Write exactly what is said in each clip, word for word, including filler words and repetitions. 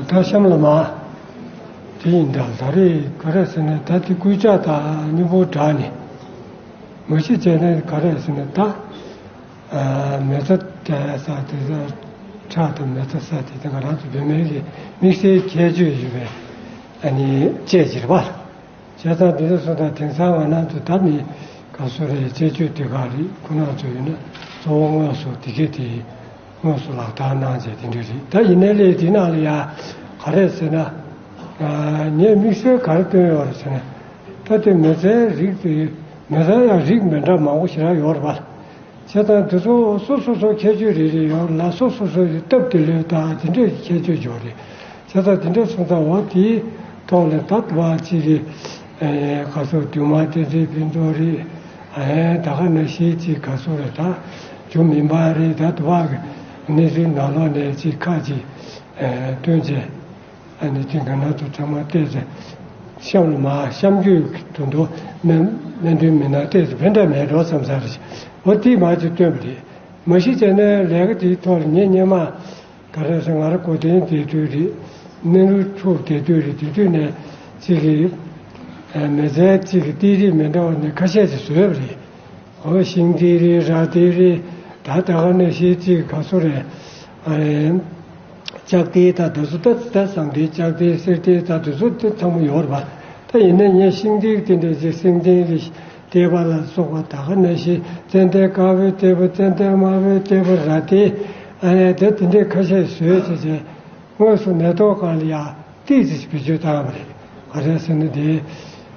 ད་གཤམ་ལ་མ། དེ་ཡིན་ད་ད་རེས་ག་རེ་ཟེར་ན་ད་དེ་སྐུལ་ལྕག་དང་སྙིང་པོ་སྦྲགས་ནས། མ་གཞི་བྱས་ན་ག་རེ་ཟེར་ན་ད། མེ་བཙའ་བྱ་ས་དེ་ཚོ། ཁྲག་དང་མེ་བཙའ་ས་དེ་ཚོ་ང་རང་ཚོ་བོད་མི་གི་དམིགས་བསལ་ཁྱད་ཆོས་ཡོད་པའི་ཨ་ནི་དཔྱད་ཅིག་རེད་པ། བྱས་ཙང་འདི་ཚོ་སོང་ཙང་དེང་སང་ང་རང་ཚོ་ད་ནི་ག་སོ་རེད། དཔྱད་བརྗོད་དེ་ག་རེད། ཁོ་རང་ཚོ་ཡོད་ན་གཙོ་བོ་དངོས་སུ་དེ་གས་དེ་དངོས་སུ་ལག་བསྟར་གནང་བྱས་དེ་འདྲ་རེད། ད་ཡིན་ནའི་ལས་དེ་ནང་ལ་ཡ་ག་རེ་ཟེར་ན། ངས་དམིགས་བསལ་ག་རེ་བཏོན་ཡོད་རེད་ཟེར་ན། ད་དེ་མེ་བཙའི་རིགས་དེ་མེ་བཙའ་ཡང་རིགས་མི་འདྲ་མང་པོ་ཞེ་དྲག་ཡོད་རེད་པ། བྱས་ཙང་དེ་ཚོ་སོ་སོ་སོ་ཁྱད་ཆོས་རེ་རེ་ཡོད་ལ། སོ་སོ་སོ་ཡི་སྟབས་བདེ་ལོས་དང་དེ་འདྲའི་ཁྱད་ཆོས་ཡོད་རེད། བྱས་ཙང་དེ་འདྲ་སོང་ཙང་འོ་དེའི་ཐོག་ལ་ད་དུ་བ་གཅིག་གི་ག་སོ་སྒྱུ་མ་བསྟན་འཛིན་ཕུན་ཚོགས་རེད། ད་ག་ནང་བཞིན་གཅིག་ག་སོ་རེད། ད་རྒྱུ་མིན་པ་རེད། ད་དུ་བ་གི་གནས་ཚུལ་ནང་ལོགས་ནས་གཅིག་ཁ་གཅིག་སྟོན་བྱས། ཨ་ནི་དེ་ག་ན་ཚོ་ཚང་མ་བལྟས་ཚེ། གཤམ་ལ་མ་གཤམ་རྒྱུད་དུ་འདུག་སྨན་སྨན་དོན་མི་སྣ་བལྟས་ཚེ་ཕན་འདྲ་མེད་འགྲོ་བསམ་ས་རེད། འོ་དེ་མ་ཅིག་སྟོན་པ་རེད། མ་གཞི་བྱས་ན་ལས་ཀ་དེའི་ཐོག་ལ་ངས་སྔོན་མ་ག་རེ་ཟེར། ང་རང་གོ་དན་བསྡད་དུས་རེད། སྨན་རུ་ཕྲུག་བསྡད་དུས་རེད། དེ་དུས་ནས་གཅིག་གི་མི་ཚེ་གཅིག་གི་ཏིལ་རིགས་མི་འདྲ་བ་ནས་ཁ་ཤས་ཅིག་བཟོས་པ་རེད། འོ་ཤིང་ཏིལ་རེད། ར་ཏིལ་རེད། ད་ད་ག་ནང་བཞིན་གཅིག་ག་སོ་རེད། ཨ་ལྕགས་ཏིལ་ད་དེ་ཚོ། ད་ད་ཟངས་ཏིལ། ལྕགས་ཏིལ། གསེར་ཏིལ། ད་དེ་ཚོ་དེ་ཚང་མ་ཡོད་རེད་པ། ད་ཡིན་ན་ངས་ཤིང་ཏིལ་དེ་འདྲ་ཅིག་སེང་ལྡེང་གི་ལྟེ་བ་ལ་སོགས་པ། ད་ག་ནང་བཞིན་ཙན་དན་དཀར་པོའི་ལྟེ་བ། ཙན་དན་དམར་པོའི་ལྟེ་བ། ར་ཏིལ། ཨ་ནི་ད་དེ་འདྲའི་ཁ་ཤས་བཟོས་བྱས་བྱས། དངོས་སུ་མེ་ཏོག་སྒང་ལ་ཡ་ཏིལ་ཙམ་ཞིག་བེད་སྤྱོད་བཏང་བ་རེད། ག་རེ་ཟེར་ན་དེ།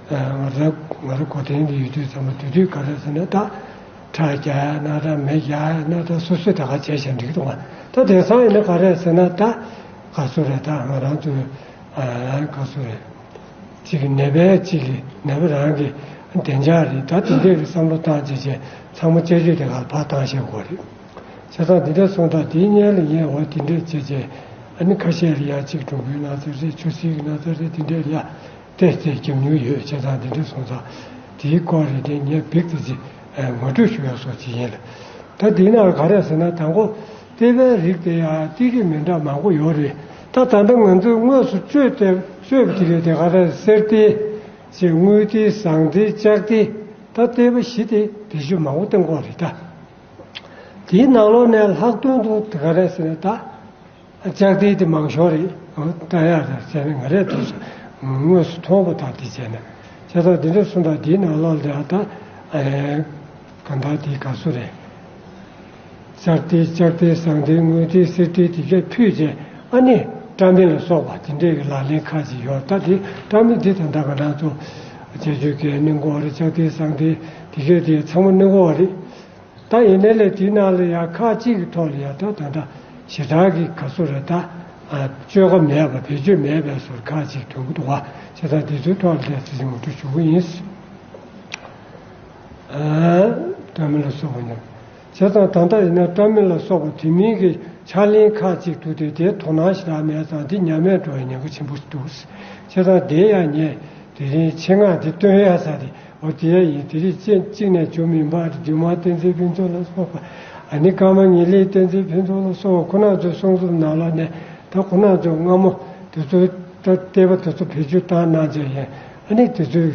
ང་རང་ང་རང་གོ་དན་དེ་ཡོད་དུས་ཙམ་པ། དེ་དུས་ག་རེ་ཟེར་ན་ད། ཁྲག་རྒྱག་ཡ་ན་འདྲ། མེ་རྒྱག་ཡ་ན་འདྲ། སོ་སོས་ད་ག་བྱས་བྱས་འགྲིག་འདུག་ག་ད་དེང་སང་ཡིན་ན་ག་རེ་ཟེར་ན་ད། ག་སོ་རེད། ད་ང་རང་ཚོའི་ག་སོ་རེད། གཅིག་གི་ནད་པའི་གཅིག་གི་ནད་པ་རང་གི་བདེ་འཇགས་རེད། ད་དེ་འདྲའི་བསམ་བློ་བཏང་བྱས་བྱས་ཚང་མ་དཔྱད་བརྗོད་དེ་གར་ཕར་བཏང་བཞག་དགོས་རེད། བྱས་ཙང་འདི་འདྲ་སོང་ཙང་དེའི་སྔོན་ལ་ངས་འོ་དེ་འདྲས་བྱས་བྱས། ཨ་ནི་ཁ་ཤས་ལ་ཡ་གཅིག་འགྲོ་མགོན་ན་ཚ་རེད། ཆུ་སྲིན་གྱི་ན་ཚ་རེད། དེ་འདྲས་ལ་ཡ་ཏོག་ཙམ་རྒྱབ་མྱོང་ཡོད། བྱས་ཙང་དེ་འདྲས་སོང་ཙང་དེའི་སྐོར་རེ་དེ་ངས་འབིག་ཙམ་ཅིག་ངོ་སྤྲོད་ཞུ་ཡག་སོགས་ཅིག་ཡིན་ལ། ད་དེའི་ནང་ལ་ག་རེ་ཟེར་ན། དང་པོ་ལྟེ་བའི་རིགས་དེ་ཡང་ཏིལ་རིགས་མི་འདྲ་མང་པོ་ཡོད་རེད། ད་ད་ལྟ་ང་ཚོས་དངོས་སུ་སྤྱོད་དེ་སྤྱོད་པ་དེ་རེད། དེ་ག་རེ། གསེར་ཏིལ་ཅེས། དངུལ་ཏིལ། ཟངས་ཏིལ། ལྕགས་ཏིལ། ད་ལྟེ་བ་བཞི་དེ་བེད་སྤྱོད་མང་པོ་གཏོང་གི་ཡོད་རེད་ད། དེའི་ནང་ལོགས་ནས་ལྷག་དོན་དུ་དེ་ག་རེ་ཟེར་ན། ད་ལྕགས་ཏིལ་དེ་མང་ཤོས་རེད། ད་ཡག་རེད་ཟེར་ནས་ང་རས་ཐུགས་སུ་དངོས་སུ་མཐོང་བ་དང་། དེ་བྱས་ནས་བྱས་ཙང་དེ་འདྲ་སོང་ཙང་དེའི་ནང་ལོགས་ལ་ད་ཨ་གང་ལྟར་དེ་ག་སུ་རེད། གསེར་ཏིལ། ལྕགས་ཏིལ། ཟངས་ཏིལ། དངུལ་ཏིལ། གསེར་ཏིལ་དེ་གས་ཕུད་བྱས། ཨ་ནི་སྐྲ་མིག་ལ་སོགས་པ་དེ་འདྲས་ཀྱི་ལག་ལེན་ཁག་ཅིག་ཡོད། ད་དེ་སྐྲ་མིག་དེ་ད་ལྟ་ང་རང་ཚོ་ཁྱད་ཆོས་གས་གནོན་གོ་བ་རེད། ལྕགས་ཏིལ། ཟངས་ཏིལ་དེ་གས་དེ་ཚང་མ་གནོན་གོ་བ་རེད། ད་ཡིན་ནའི་ལས་དེའི་ནང་ལ་ཡང་ཁག་ཅིག་གི་ཐོག་ལ་ཡང་ད་ད་ལྟ་ཞེ་དྲག་གི་ག་སུ་རེད། ད་སྤྱོད་ག་མེད་པ། བེད་སྤྱོད་མེད་པའི་བཟོ་འདྲ་ཁག་ཅིག་ཐོན་གི་འདུག་བ། བྱས་ཙང་དེ་ཚོའི་ཐོག་ལ་ལས་ཚིག་ངོ་སྤྲོད་ཞུ་གི་ཡིན། སྐྲ་མིག་ལ་སོགས་པ་ཉམས། བྱས་ཙང་ད་ལྟ་ཡིན་ན་སྐྲ་མིག་ལ་སོགས་པ་དེ་མིན་གྱི་ཕྱག་ལེན་ཁག་ཅིག་འདུག་སྟེ། དེ་དོ་སྣང་ཞེ་དྲག་མེད་ཙང་དེ་ཉམས་མེད་འགྲོ་བའི་ཉེན་ཁ་ཆེན་པོ་འདུག། བྱས་ཙང་དེ་ཡང་ངས་དེ་རིང་ཆེད་མངགས་དེ་བཏོན་ཡ་ས་དེ། འོ་དེ་ཡ་ཡིན། དེ་རིང་གཅིག་གཅིག་ནས་རྒྱུ་མིན་པ་རེད། སྒྱུ་མ་བསྟན་འཛིན་ཕུན་ཚོགས་ལ་སོགས་པ། ཨ་ནི་ཀརྨ་ངེས་ལེགས་བསྟན་འཛིན་ཕུན་ཚོགས་ལ་སོགས་པ། ཁོ་རང་ཚོའི་གསུང་རྩོམ་ནང་ལོགས་ནས་ད་ཁོ་རང་ཚོ་སྔ་མོ་དེ་ཚོའི་ད་ལྟེ་བ་དེ་ཚོ་བེད་སྤྱོད་བཏང་གནང་བྱས་ཡིན། ཨ་ནི་དེ་ཚོའི་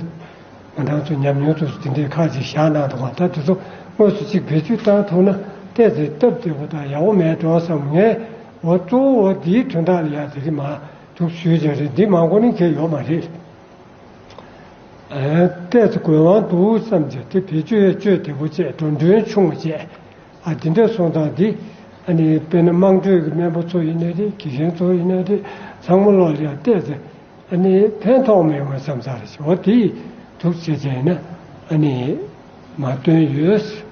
ང་རང་ཚོ་ཉམས་མྱོང་དུ་དེ་འདྲའི་ཁག་ཅིག་བཞག་གནང་འདུག་ག་ད་དེ་ཚོ་དངོས་སུ་གཅིག་བེད་སྤྱོད་བཏང་ཐུབ་ན་ཏོག་ཙམ་སྟབས་བདེ་པོ་དང་ཡག་པོ་མེད་འགྲོ་བསམ། ངས་འོ་གཙོ་བོ་འོ་འདིའི་དོན་དག་ལ་ཡ་དེ་རིང་མ་འདུག་ཞུས་བྱས་རེད། འདི་མ་གོ་ནི་གལ་ཡོད་མ་རེད། ཨ་ཏོག་ཙམ་དགོས་དབང་འདུག་བསམ་བྱས་དེ་བེད་སྤྱོད་སྤྱོད་བདེ་པོ་བྱས། འགྲོ་གྲོན་ཆུང་བ་བྱས། ཨ་དེ་འདྲ་སོང་ཙང་འདི་ཨ་ནི་དཔེར་ན་དམངས་ཁྲོད་ཀྱི་སྨན་པ་ཚོ་ཡིན་ན་རེད། དགེ་རྒན་ཚོ་ཡིན་ན་རེད། ཚང་མ་ལོག་ལ་ཡ་ཏོག་ཙམ་ཨ་ནི་ཕན་ཐོགས་མེད་པ་བསམ་ས་རེད། འོ་དེ་འདུག་བྱས་བྱས་ན་ཨ་ནི་མ་བཏོན་ཡོད།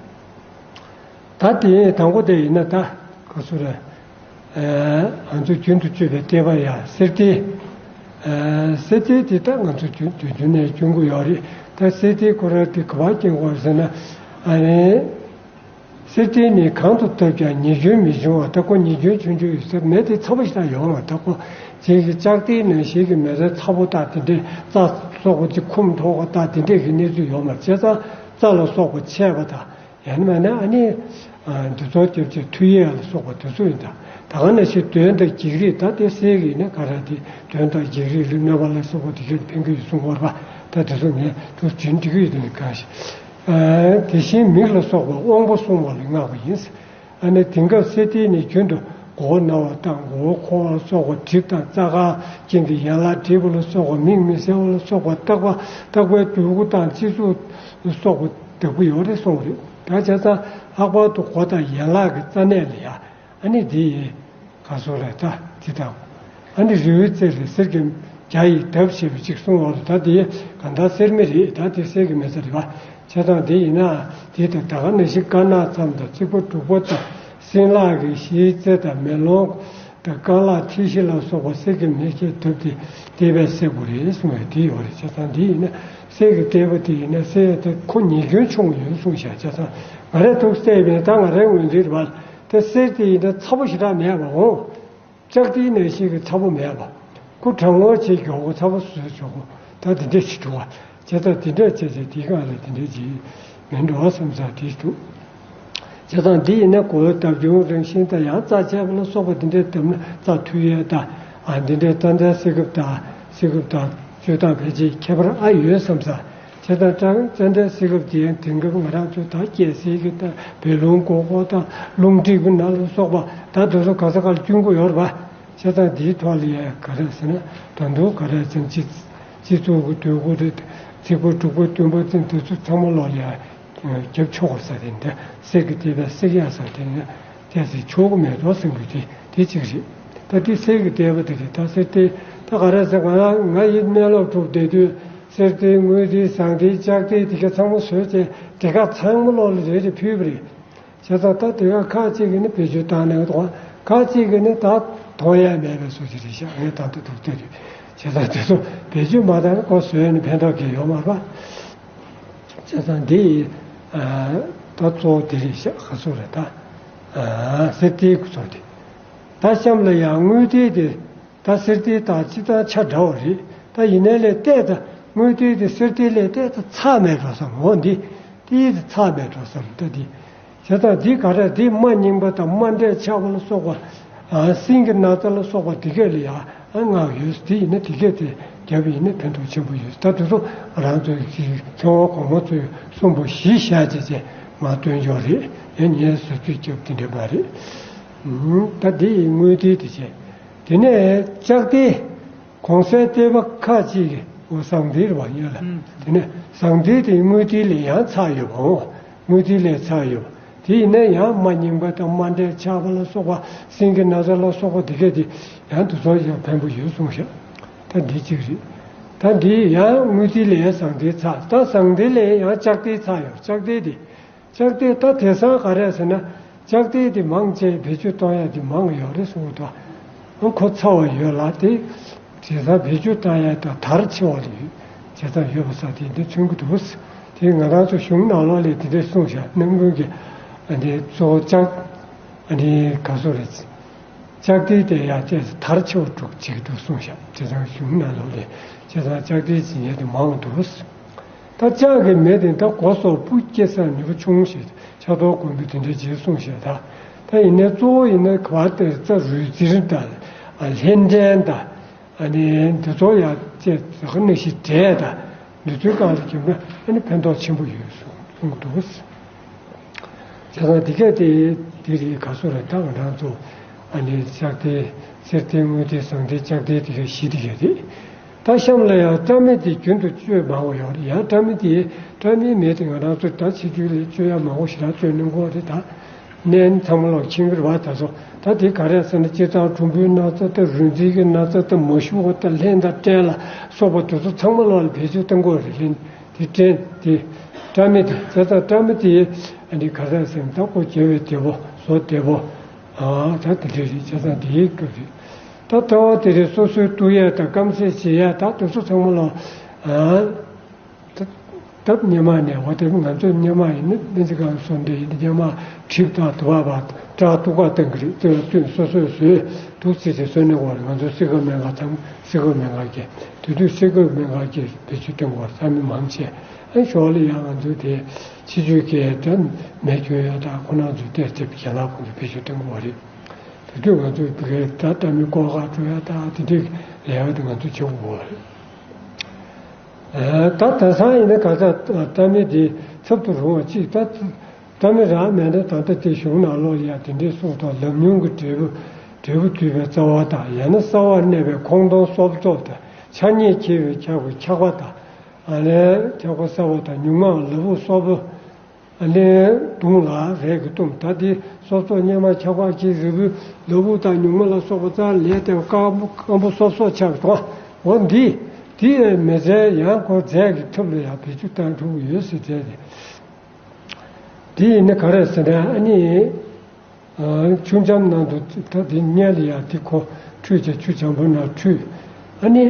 ད་དེ་དང་པོ་དེ་ཡིན་ན་ད་ག་སུ་རེད། ང་ཚོ་རྒྱུན་དུ་སྤྱོད་པའི་ལྟེ་བ་ཡ་གསེར་ཏིལ། གསེར་ཏིལ་དེ་ད་ང་ཚོ་རྒྱུན་དུ་རྒྱུན་ནས་སྐྱོན་གྱི་ཡོད་རེད། ད་གསེར་ཏིལ་ཁོ་རང་དེ་ག་པར་སྐྱོན་གྱི་ཡོད་ཟེར་ན། ཨ་ནི་གསེར་ཏིལ་ནི་གང་དུ་བཏབ་ཀྱང་ཉེས་སྐྱོན་མི་འབྱུང་བ། ད་ཁོ་ཉེས་སྐྱོན་ཆུང་ཆུང་ཡོད་ས་མེད། དེ་ཚ་པོ་ཞིག་ད་ཡོང་བ། ད་ཁོ་ཅིག་གི་ལྕགས་ཏིལ་ནང་བཞིན་གྱི་མེ་རྩ་ཚ་པོ་དང་དེ་འདྲའི་རྩ་སོག་པོ་ཅིག་འཁུམ་ཐོག་པ་དང་དེ་འདྲའི་གི་གནས་ཚུལ་ཡོད་མ་རེད། བྱས་ཙང་རྩ་ལ་སོགས་པ་ཆད་པ་དང་། ཡང་ན་མིན་ན་ཨ་ནི་འདི་ཚོ་སྐྱབས་ཆེ་མཐུ་ཡས་ལ་སོགས་པ་དེ་ཚོ་ཡིན། ད་ད་ག་ནང་བཞིན་གདོན་དང་བགེགས་རིགས། ད་དེ་གསེར་གྱི་ཡིན་ན་ག་རེ་དེ་གདོན་དང་བགེགས་རིགས་ལུས་གནོད་པ་ལ་སོགས་པ་དེ་གས་ཕན་གྱི་ཡོད་གསུང་བར་པ། ད་དེ་ཚོ་ངས་དུ་དྲན་འགྲིག་གི་ཡོད་དེ་ནི་གང་ཞིག་དེ་བཞིན་མིག་ལ་སོགས་པ་དབང་པོ་སྲུང་བ་ལ་བསྔགས་པ་ཡིན། ཨ་ནི་དེང་སྐབས་གསེར་ལྡན་ནི་རྒྱུན་དུ་མགོ་བོ་ན་བ་དང་མགོ་བོ་འཁོར་བ་ལ་སོགས་པ། གྲིབ་དང་རྩ་ཁ་ཅན་གྱི་ཡན་ལག་འདྲེས་པ་ལ་སོགས་པ། མིག་མི་གསལ་བ་ལ་སོགས་པ། རྟག་པ་རྟག་པའི་འདོད་དགུ་དང་སྤྱི་གཙུག་ལ་སོགས་པ་བདག་པོ་ཡོད་རེད་གསུངས་རེད། ད་བྱས་ཙང་ལྷག་པར་དུ་མགོ་དང་ཡན་ལག་གི་རྩ་གནས་ལ་ཡ་ཨ་ནི་འདི་ཡི་ག་སོགས་རེད། ད་འདི་དང་ཨ་ནི་རི་བོའི་རྩེ་ལ་གསེར་གྱི་བྱ་ཡི་འདབ་ཞེས་པ་ཅིག་གསུངས་པ་རེད། ད་འདི་གང་ལྟར་གསེར་མི་རེད། ད་འདི་གསེར་གྱི་མི་ཚ་རེད་པ། བྱས་ཙང་འདི་ཡིན་ན་འདི་དང་ད་ག་ནང་བཞིན་དཀར་ནག་མཚམས་དང་རྩིག་པ་འབྲུག་པ་དང་སྲིན་ལག་གི་གཞིའི་རྩེ་དང་མེ་ལོང་དང་རྐང་ལག་མཐིལ་བཞི་ལ་སོགས་པ་གསེར་གྱི་མེ་ལྕེ་བཏབ་སྟེ་བལྟས་པས་གསལ་པོ་རེད་གསུངས་པས་འདི་ཡོད་རེད། བྱས་ཙང་འདི་ཡིན་ན་གསེར་གྱི་བལྟས་པ་དེ་ཡིན་ན་གསེར་དེ་ཁོ་ཉིད་སྐྱོན་ཆུང་ཡོད་གསུངས་ཤག་བྱས་ཙང་ང་རས་ཐུགས་གསལ་བས་ད་ང་རའི་ངོས་འཛིན་རེད་པ། དེ་གསེར་དེ་ཡིན་ན་ཚ་པོ་ཞེ་དྲག་མེད་པ་འོང་། ལྕགས་རྟའི་ནང་བཞིན་གྱི་ཚ་པོ་མེད་པ། ཁོ་གྲང་མོ་བྱས་མགྱོགས་པོ་ཚ་པོ་བཟོས་ཆོག་གོ། ད་དེ་འདྲས་ཅིག་འདུག་བ། བྱས་ཙང་དེ་འདྲས་བྱས་བྱས་དེའི་སྒང་ལ་དེ་འདྲས་ཅིག་མིན་འགྲོ་བསམ་ས་དེ་འདུག་བྱས་ཙང་འདི་ཡིན་ན་གོས་བརྡབ་ཆུང་རང་བཞིན་དང་ཡང་རྩ་ཆད་པ་ལ་སོགས་པ་དེ་འདྲས་བརྡབ་ན་རྩ་མཐུ་ཡས་དང་ཨ་འདི་འདྲས་རྩ་འདྲ་སེ་གབ་དང་སེ་གབ་དང་བཅོས་སྟངས་ཕལ་ཆེར་ཁྱད་པར་ཨ་ཡོད་བསམ་ས། བྱས་ཙང་ཙན་དན་གསེར་ཁབ་དེ་ཡང་དེང་སྐབས་ང་རང་ཚོ་ད་སྐྱེ་སྲིད་ཀྱི་ད་བོད་ལུང་སྒོར་སྒོར་དང་རླུང་མཁྲིས་ཀྱི་ནང་ལ་སོགས་པ་ད་དེ་ཚོ་ག་ས་ག་ལ་བསྐྱོན་གྱི་ཡོད་རེད་པ། བྱས་ཙང་འདིའི་ཐོག་ལ་ཡང་ག་རེ་ཟེར་ན་ད་དུང་ག་རེ་ཟེར་ན་སྤྱི་སྤྱི་ཚོགས་ཀྱི་འདོད་སྐོར་རེད། ཚིག་པ་དྲུག་པ་བདུན་པ་ཙམ་དེ་ཚོ་ཚང་མ་ལོག་ལ་ཡང་རྒྱབ་ཆོག་གི་ས་དེ་འདྲ་གསེར་གྱི་ལྟེ་བའི་གསེར་གཡའ་ས་དེ་ནི་བལྟས་ཚེ་ཆོག་གི་མེད་དོ་བསམ་གྱི་དེ་དེ་གཅིག་རེད། ད་དེ་གསེར་གྱི་ལྟེ་བ་དེ་རེད། ད་གསེར་ལྟེ་ད་ག་རེ་ཟེར་ང་ང་ཡིད་སྨོན་ལམ་གྲུབ་བསྡད་དུས། གསེར་ལྟེ་དངུལ་ལྟེ་ཟངས་ལྟེ་ལྕགས་ལྟེ་དེ་ག་ཚང་མ་བཟོས་བྱས་དེ་ག་ཚང་མ་ལོག་ལ་རེ་རེ་ཕུལ་བ་རེད། བྱས་ཙང་ད་དེ་ག་ཁག་ཅིག་གིས་ནི་བེད་སྤྱོད་བཏང་ནས་འདུག་ཁག་ཅིག་གིས་ནི་ད་གཏོང་ཡ་མེད་པའི་བཟོ་ཅིག་རེད་ཤག་ངས་ད་ལྟ་འདུག་བལྟས་དུས། བྱས་ཙང་དེ་ཚོ་བེད་སྤྱོད་མ་བཏང་ན་ཁོ་བཟོས་ནས་ཕན་ཐོགས་ཀྱི་ཡོད་མ་རེད་པ། བྱས་ཙང་འདི་ཡི་ད་གཙོ་བོ་དེ་རེད་ཤག་ག་ཚོད་རེད་ད། གསེར་ལྟེ་གི་གཙོ་དེ། ད་གཤམ་ལ་ཡང་དངུལ་ལྟེ་དེ། ད་གསེར་ལྟེ་དང་སྤྱིར་བཏང་ཆ་འདྲ་བ་རེད། ད་ཡིན་ནའི་ལས་ཏོག་ཙམ་དངུལ་ལྟེ་དེ་གསེར་ལྟེ་ལས་ཏོག་ཙམ་ཚ་མེད་འགྲོ་བསམ། འོ་འདི་ཏོག་ཙམ་ཚ་མེད་འགྲོ་བསམ། ད་འདི་བྱས་ཙང་འདི་ག་རེ་འདི་རྨ་རྙིང་པ་དང་རྨ་འབྲས་ཆགས་པ་ལ་སོགས་པ། ཨ་སྲིན་གྱི་ན་ཚ་ལ་སོགས་པ་འདི་གས་ལ་ཡང་ཨ་བསྔགས་ཡོད། འདི་ཡིན་ན་འདི་གས་དེ་རྒྱབ་ཡིན་ན་ཕན་ཐོགས་ཆེན་པོ་ཡོད། ད་དེ་ཚོ་ང་རང་ཚོའི་མཁས་དབང་གོང་མ་ཚོས་གསུངས་པ་གཞི་བཞག་བྱས་བྱས་ང་སྟོན་ཆོག་རེད། ཡང་ངས་ཟུར་ཚོད་རྒྱབ་དེ་འདྲ་མ་རེད། ད་འདི་ཡི་དངུལ་ལྟེ་དེ་བྱས། དེ་ནས་ལྕགས་ལྟེ། གོང་གསལ་ལྟེ་བ་ཁག་ཅིག་གི་འོ་ཟངས་ལྟེ་རེད་པ་ཡོད་ལ། ཨུམ། དེ་ནས་ཟངས་ལྟེ་དེ་དངུལ་ལྟེ་ལས་ཡང་ཚ་ཡོད་པ་འོ། དངུལ་ལྟེ་ལས་ཚ་ཡོད་པ། དེ་ཡིན་ན་ཡང་རྨ་རྙིང་པ་དང་རྨ་འབྲས་ཆགས་པ་ལ་སོགས་པ་སྲིན་གྱི་ན་ཚ་ལ་སོགས་པ་དེ་གས་དེ་ཡང་དེ་ཚོ་ཡང་ཕན་པོ་ཡོད་གསུངས་ཤག་ད་འདི་གཅིག་རེད། ད་འདི་ཡང་དངུལ་ལྟེ་ལས་ཟངས་ལྟེ་ཚ། ད་ཟངས་ལྟེ་ལས་ཡང་ལྕགས་ལྟེ་ཚ་ཡོད། ལྕགས་ལྟེ་དེ། ལྕགས་ལྟེ་ད་དེང་སང་ག་རེ་ཟེར་ན་ལྕགས་ལྟེ་དེ་མང་ཆེ་བེད་སྤྱོད་གཏོང་ཡ་དེ་མང་ཡོད་རེད་གསུངས་འདུག་ཨ་ཁོ་ཚ་བ་ཡོད་ལ་དེ་དེང་སང་བེད་སྤྱོད་གཏོང་ཡ་དང་དར་ཆེ་བ་ལ་ཡོད་བྱས་ཙང་ཡོད་པ་ས་དེ་འདི་མཚོན་གྱི་འདུག་དེ་ང་རང་ཚོ་གཞུང་ནང་ལོགས་ལས་དེ་འདྲས་གསུངས་ཤག་ནམ་རྒྱུན་གྱི་ཨ་འདི་གཙོ་བོ་ལྕགས་ཨ་འདི་ག་ཚོད་རེད། ལྕགས་ལྟེ་དེ་ཡང་བཅས་སུ་དར་ཆེ་བ་སྒྲུབ་བྱེད་ཀྱི་འདུག་གསུངས་ཤག་བྱས་ཙང་གཞུང་ནང་ལོགས་ལས་བྱས་ཙང་ལྕགས་ལྟེ་ཅིག་ཉལ་དེ་མང་འདུག་ད་ལྕགས་ཀྱི་མེ་དེ་ད་མགོ་སོགས་སྤུ་སྐྱེ་སར་ནུས་པ་ཆུང་ཞེས་ཕྱག་རྡོར་མགོན་པོས་དེ་འདྲ་ཅིག་གསུངས་ཤག་ད་ད་ཡིན་ནའི་གཙོ་བོ་ཡིན་ན་ག་བ་དེ་རྩ་རུས་གཙིར་དང་ལྷེ་འབྲེང་དང་ཨ་ནི་འདི་ཚོ་ཡང་བཅས་ཟ་ཁ་ནང་བཞིན་འབྲས་དང་འདི་ཚོའི་སྒང་ལ་གྱོན་ན་ཨ་ནི་ཕན་ཐོགས་ཆེན་པོ་ཡོད་གསུངས་གསུངས་འདུག་བྱས་ཙང་འདི་གས་དེ་འདི་རེད་ག་སོ་རེད། ད་ང་རང་ཚོ་ཨ་ནི་ལྕགས་ལྟེ་གསེར་ལྟེ་དངུལ་ལྟེ་ཟངས་ལྟེ་ལྕགས་ལྟེ་འདི་གས་བཞི་འདི་གས་རེད། ད་གཤམ་ལ་ཡང་སྐྲ་མེད་དེ་རྒྱུན་དུ་སྤྱོད་མང་བོ་ཡོད་རེད། ཡང་སྐྲ་མེད་དེ་སྐྲ་མེད་མེད་དེ་ང་རང་ཚོ་ད་ཕྱི་རྒྱུད་ལ་སྤྱོད་ཡ་མང་བོ་ཞེ་དྲག་སྤྱོད་གནང་གི་ཡོད་རེད། ད་ནན་ཚང་མ་ལོག་ཁྱིམ་གྱི་རེད་བ། ད་སོ་ད་དེ་ག་རེ་ཟེར་ན་སྤྱིར་བཏང་གྲུམ་བུའི་ན་ཚ་དང་རུས་འཛིན་གྱི་ན་ཚ་དང་མ་ཞུ་བ་དང་ལྷེན་དང་སྐྲན་ལ་སོགས་པ་དེ་ཚོ་ཚང་མ་ལོག་ལ་བེད་སྤྱོད་གཏང་གི་ཡོད་རེད། ལྷེན་དེ་སྐྲན་དེ་སྐྲ་མེད་དེ་བྱས་ཙང་སྐྲ་མེད་དེ་ཨ་ནི་ག་རེ་ཟེར་ན་ད་ཁོ་དགེ་བའི་བདེ་པོ་བཟོ་བདེ་པོ། ཨ་ད་དེ་འདྲ་རེད། བྱས་ཙང་དེའི་སྐབས་རེད། ད་ལྟ་བ་དེ་རེད། སོ་སོའི་བཏུ་ཡས་དང་སྐམ་ཟས་བྱེད་ཡས་ད་དེ་ཚོ་ཚང་མ་ལ་ཨ་ད་ སྟབས་སྔོན་མ་ནས་འོ་དེ་ང་ཚོ་སྔོན་མ་ཡིན་ན་སྨན་རྩིས་ཁང་སོགས་འདི་ཡིན་ན་སྔོན་མ་གྲིབ་དང་དུ་བ་བ་སྐྲ་གཏུག་པ་བཏང་གི་རེད། དེ་ལ་བསྟུན་སོ་སོས་བཟོས་འདུག་ཚེ་ཚེ་བཟོས་ནས་འོ་རེད། ང་ཚོ་སི་ཀོ་སྨན་ཁང་ཚང་སི་ཀོ་སྨན་ཁང་གི་དེ་དུས་སི་ཀོ་སྨན་ཁང་གི་བེད་སྤྱོད་གཏོང་གི་བར་ས་མི་མང་ཆེ་ཨ་ཞོག་ལ་ཡང་ང་ཚོ་དེ་ཕྱི་ཆོས་ཀྱི་དོན་མེད་སྐྱོན་ཡོད་དང་ཁོ་ན་ཚོ་བལྟས་ཏེ་རྒན་ལགས་ཁོང་ཚོ་བེད་སྤྱོད་གཏོང་གི་བ་རེད། དེ་དུས་ང་ཚོ་བི་གའི་ད་ལྟ་མི་ཀོ་ཁ་འགྲོ་ཡ་ད་དེ་འདྲའི་ལས་ཀ་དེ་ང་ཚོ་བྱེད་དགོས་པ་རེད། ད་དེང་སང་ཡིན་ན་ག་ས་ལྟ་མི་དེ་ཚབ་ཏུ་རུང་བ་གཅིག་ད་ལྟ་མི་རང་མེད་ན་ད་ལྟ་དེ་གཞུང་ནང་ལོགས་ལ་ཡ་དེ་འདྲའི་གསུང་དང་ལམ་ཉུང་གི་འབྲས་བུ་འབྲས་བུ་དུས་པའི་རྩ་བ་དང་ཡང་ན་གསར་བར་གནས་པའི་ཁོང་སྟོང་སོབ་སོབ་དང་ཆ་ཉེས་ཁྱེར་བའི་ཆག་པའི་ཆག་པ་དང་ཨ་ལས་ཆག་པ་གསར་བ་དང་ཉུང་མ་ལ་བུ་སོབ་པོ། ཨ་ནི་དུང་ལ་རས་ཀྱི་གཏུམ་ད་དེ་སོ་སོ་སྙེ་མ་ཆག་པ་གི་རི་བོའི་ལ་བུ་དང་ཉུང་མ་ལ་སོགས་པ་རྩ་ལས་ཏེ་སྐམ་པོ་སྐམ་པོ་སོབ་སོབ་ཆགས་སོང་། འོ་འདི་དེ་མི་ཚེ་ཡང་ཁོ་རྫས་ཀྱི་ཐབས་ལ་ཡང་བེད་སྤྱོད་བཏང་ཐུབ་ཀྱི་ཡོད་ཟེར་བྱས་ཏེ། དེ་ཡིན་ན་ག་རེ་ཟེར་ན་ཨ་ནི། ཆུ་འཇམ་ནང་དུ་ད་དེ་མངལ་ལ་ཡང་དེ་ཁོ་ཁྲུས་བྱས་ཆུ་འཇམ་པོ་ནང་ཁྲུས། ཨ་ནི།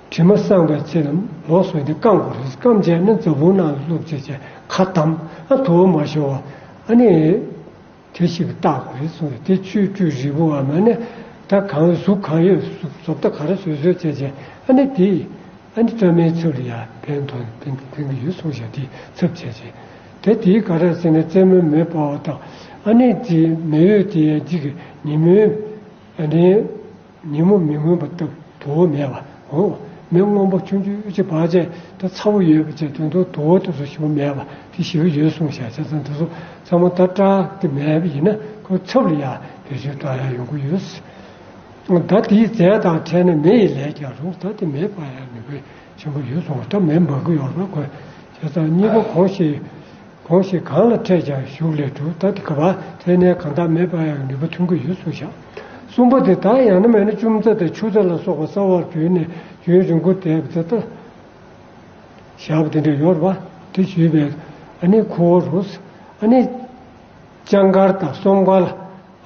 དྲི་མ་སངས་པའི་ཚེ་ལ་ལོགས་སུ་དེ་བསྐམ་དགོས་རེད། བསྐམས་བྱས་ནས་འཛམ་བུ་ནང་ལ་བླུགས་བྱས་བྱས་ཁ་བསྡམས་ཨ་དུ་བ་མ་ཤོར་བ་ཨ་ནི། དེ་ཞིག་བརྟག་དགོས་རེད་གསུངས་ཏེ་དེ་ཆུས་བཀྲུས་རིལ་བུ་བ་མ་ནས་ད་གང་གཟུགས་གང་ཡོད་བཟོ་ལྟ་ག་རེ་བཟོས་བཟོས་བྱས་བྱས་ཨ་ནི་དེ། ཨ་ནི་སྐྲ་མའི་ཚབ་ལ་ཡང་ཕན་ཐོགས་ཕན་ཕན་གྱི་ཡོད་གསུངས་ཤག་དེའི་ཚབ་བྱས་བྱས། དེ་དེའི་ག་རེ་ཟེར་ན་རྩེ་མོའི་མེ་སྤར་བ་དང་ཨ་ནི་དེའི་མེ་འོད་དེ་ཡང་འཇིག་གི་ཉིན་མོའི་ཨ་ནི་ཉིན་མོ་མི་མངོན་པ་ལྟ་བུ་དུ་བ་མེད་པ་འོ། མེ་སྔོན་པོ་ཆུང་ཆུང་ཅིག་སྤར་བྱས་ད་ཚ་བོ་ཡོད་པ་བྱས་དོན་དུ་དུ་བ་དེ་ཚོ་ཞིག་མེད་པ་དེ་ཞིག་ཡོད་གསུངས་ཤག་བྱས་ཙང་དེ་ཚོ་ཚང་མ་ད་སྐྲ་དེ་མེད་པ་ཡིན་ན་ཁོ་ཚབ་ལ་ཡང་བེད་སྤྱོད་བཏང་ཡ་ཡོང་གི་ཡོད། ད་དེའི་རྫས་དང་ཕྲལ་ན་མེ་ཡི་ལས་ཀྱང་རུང་། ད་དེ་མེ་སྤར་ཡང་ནུས་པ་ཆེན་པོ་ཡོད་སོང་། ད་མེ་འབར་གི་ཡོད་རེད་ཁོ། བྱས་ཙང་གཉིས་པ་གང་ཞིག་གང་ཞིག་གང་ལ་འཕྲལ་ཀྱང་ཞུགས་ལས་གྲུབ། ད་དེ་ག་བ་དེ་ནས་གང་དག་མེ་སྤར་ཡང་ནུས་པ་ཐོན་གི་ཡོད་གསུངས་ཤག་གསུམ་པ་དེ་ད་ཡང་ན་མེད་ན་ཅུང་ཙག་དང་ཆུ་ཙག་ལ་སོགས་པ་གསར་བར་བརྗོད་ནས་རྒྱུན་རིང་པོ་བསྡད་པ་དེ་ལྟ་བཞག་པ་དེ་འདྲ་ཡོད་རེད་པ། དེ་ཞུས་པས་ཨ་ནི་ཁོ་བོ་རུ་ཨ་ནི་ལྕང་དཀར་དང་སོམ་དཀར་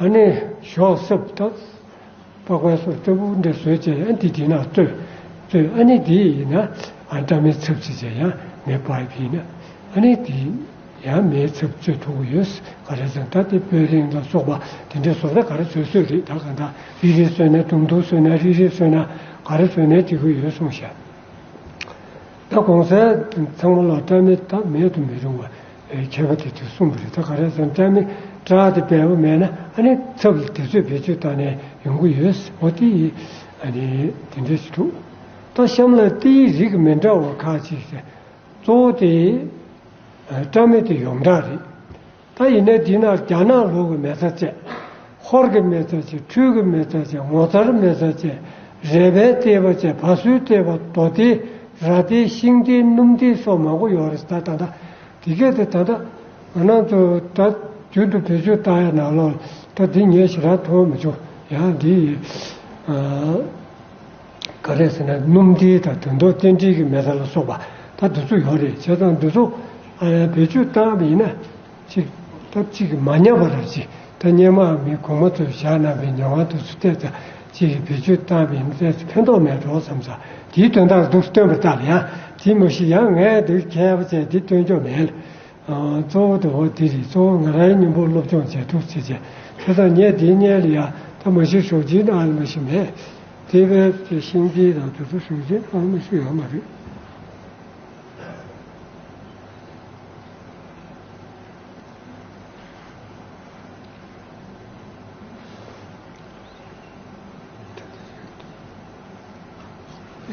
ཨ་ནི་ཞོག་སྲབ་ད་པགས་པའི་སོ་ལྟ་བུ་འདྲ་བཟོས་བྱས་ཨ་འདི་དེ་ན་བཙོས་བཙོས་ཨ་ནི་དེ་ཡིན་ན་ཨ་སྐྲ་མི་ཚབ་ཅིག་བྱས་ཡང་མེ་སྤར་ཡིན་ན་ཨ་ནི་དེ་ཡང་མེ་ཚབ་བཙོས་ཐུབ་ཀྱི་ཡོད། ག་རེ་ཟེར་ན་ད་དེ་སྤོས་རིང་ལ་སོགས་པ་དེ་འདྲ་བཟོ་ད་ག་རེ་བཟོས་བཟོས་རེད། ད་ག་ད་རིལ་རིལ་བཟོས་ན་དུམ་དུམ་བཟོས་ན་རིལ་རིལ་བཟོས་ན་ག་རེ་བཟོས་ན་བྱེད་ཀྱི་ཡོད་གསུངས་ཤག་ད་གོང་གསལ་ཚང་མ་ལ་སྐྲ་མི་ད་མེད་དུ་མི་རུང་བ་མཁས་པ་དེ་ཚོས་གསུངས་པ་རེད། ད་ག་རེ་ཟེར་ན་སྐྲ་མི་སྐྲ་དེ་འབེལ་པོ་མེད་ན་ཨ་ནི་ཚབ་ལ་དེ་ཚོས་བེད་སྤྱོད་བཏང་ནས་ཡོང་གི་ཡོད། འོ་དེ་ཡིས་ཨ་ནི་དེ་འདྲ་ཞིག་འདུག་ད་གཤམ་ལ་ཏི་ཡི་རིགས་མི་འདྲ་བ་ཁག་ཅིག་གཙོ་བོ་དེ་སྐྲ་མི་དེ་ཡོངས་གྲགས་རེད། ད་ཡིན་ན་འདི་ན་རྒྱ་ནག་ལུག་གི་མེ་བཙའ་བཅས། ཧོར་གྱི་མེ་བཙའ་བཅས། འཕྲུལ་གྱི་མེ་བཙའ་བཅས། ངོ་མཚར་མེ་བཙའ་བཅས། རལ་པའི་ལྟེ་བ་བཅས། བ་སོའི་ལྟེ་བ། རྡོ་ལྟེ། ར་ལྟེ། ཤིང་ལྟེ། སྣུམ་ལྟེ་སོགས་མང་པོ་ཡོད་རེད། ད་ད་ད་དེ་གས་དེ་ད་ད་ང་རང་ཚོ་ད་རྒྱུན་དུ་བེད་སྤྱོད་བཏང་ཡ་ནང་ལོགས་ད་འདི་ངས་ཞེ་དྲག་མཐོང་མི་བྱུང་། ཡང་འདི་ཡི་ག་རེ་ཟེར་ན་སྣུམ་ལྟེ་དང་དོན་ཐོག་རྟེན་འབྲེལ་གྱི་མེ་བཙའ་ལ་སོགས་པ་ད་འདི་ཚོ་ཡོད་རེད། བྱས་ཙང་འདི་ཚོ་ཨ་ཡང་བེད་སྤྱོད་བཏང་བ་ཡིན་ན། ཅིག་ད་ཅིག་མ་ཉམས་པ་ར་ཅིག་ད་སྔོན་མ་མི་གོང་མ་ཚོས་བཞག་གནང་བའི་ཉམས་པ་དེ་ཚོ་བལྟས་ཙང་ཅིག་བེད་སྤྱོད་བཏང་བ་ཡིན་ཙང་ཕན་ཐོགས་མེད་འགྲོ་བསམ་ཙང་དེའི་དོན་དག་འདུག་སྟོན་པ་ལྟར་ཡང་དེ་མ་གཞི་ཡང་ངས་འདུག་མཁས་པ་བྱས་དེ་སྟོན་ཆོག་མེད། ཨ་གཙོ་བོ་དེ་འོ་དེ་རེད། གཙོ་བོ་ང་རང་སྙིང་པོ་སློབ་སྦྱོང་བྱས་འདུག་ཅེས་བྱས་བྱས་ཙང་ངས་དེའི་སྔོན་ལ་ཡང་ད་མ་གཞི་ཞོགས་ཇའི་ནང་ལ་མ་གཞི་མེད། དེ་བས་ཤིང་རྟའི་དང་དེ་ཚོ་ཞོགས་ཇའི་ནང་ལ་མ་གཞི་ཡོད་མ་རེད།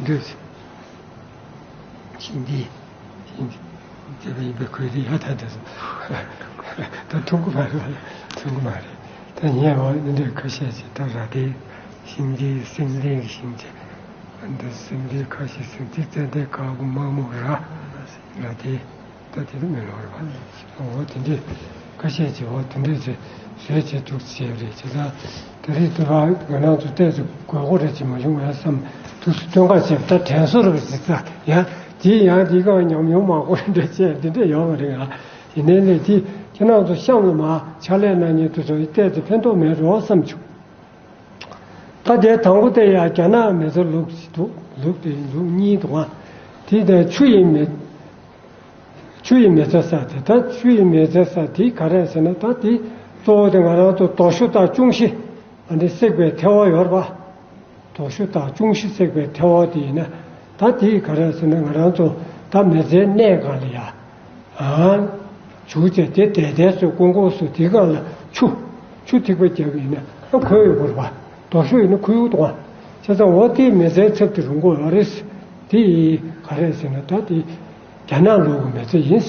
འདི་ཤིང་འདི་ཤིང་འདི་དེ་བས་ཡིན་པའི་ཁོས་དེ་ཡང་ད་འདི་ད་ཐུང་གི་མ་རེད། ཐུང་གི་མ་རེད། ད་ཉེ་བ་འདི་འདྲའི་ཁ་ཤས་ཤིག་ད་ར་དེ་ཤིང་འདི་སེང་ལྡེང་གི་ཤིང་ཆེ། འདི་སེང་ལྡེང་ཁ་ཤས་སེང་འདི་ཙན་དན་ཁ་བུ་མ་མོ་ར་ར་དེ། ད་དེ་རུ་མི་ལོག་རེད་པ། འོ་དེ་འདྲས་ཁ་ཤས་ཀྱིས་འོ་དེ་འདྲས་ཅིག་བཟོས་བྱས་འདུག་བྱས་རེད། བྱས་ཙང་དེ་རིང་དུ་བ་ང་རང་ཚོ་ཏོག་ཙམ་དགོས་མཁོ་རེ་ཅིག་མ་བྱུང་བས་བསམ་འདུག་སེ་སྟོན་ཁ་བྱས་པ་ད་དྲན་གསོ་རུ་ཅིག་ད་ཡང་དེ་ཡང་དེ་གང་ཉམས་མྱོང་མང་པོ་འདྲ་བྱས་འདི་འདྲས་ཡོད་མ་རེད། ང་ཡིན་ནའི་ལས་དེ་ཁྱེད་རང་ཚོ་གཤམ་ལ་མ་ཕྱག་ལས་གནང་མཁན་དེ་ཚོ་ཡི་ཏོག་ཙམ་ཕན་ཐོགས་མེད་རོགས་བསམ་བྱུང་། ད་དེ་དང་པོ་དེ་ཡང་རྒྱ་ནག་མི་ཚོ་ལུགས་ཤིག་འདུག་ལུགས་དེ་ལུགས་གཉིས་འདུག་ཨ། དེ་དང་ཆུ་ཡི་མེ་ ཆུ་ཡི་མེ་བཙའ་ས་དེ། ད་ཆུ་ཡི་མེ་བཙའ་ས་དེ་ག་རེ་ཟེར་ན། ད་དེ་གཙོ་བོ་དེ་ང་རང་ཚོ་རྡོ་ཞོ་དང་ཅུང་ཤི་ཨ་འདི་བསྲེགས་པའི་ཐལ་བ་ཡོད་རེད་པ། རྡོ་ཞོ་དང་ཅུང་ཤི་བསྲེགས་པའི་ཐལ་བ་དེ་ཡིན་ན། ད་དེ་ག་རེ་ཟེར་ན། ང་རང་ཚོ་ད་མེ་བཙའི་གནས་སྒང་ལ་ཡ་ཨ་བྱུག་བྱས་དེ་དལ་དལ་སོ་ཀོང་ཀོང་སོ་དེ་སྒང་ལ་ཆུ་ཆུ་ཐིགས་པ་བརྒྱབ་ཡིན་ན་ཨ་ཁོལ་ཡོང་གི་རེད་པ། རྡོ་ཞོ་ཡིན་ན་ཁོལ་ཡོང་གི་འདུག་པ། བྱས་ཙང་འོ་དེ་མེ་བཙའི་ཚབ་ཏུ་རུང་གི་ཡོད་རེད། དེ་ག་རེ་ཟེར་ན། ད་དེ་རྒྱ་ནག་ལུགས་ཀྱི་མེ་བཙའ་ཡིན།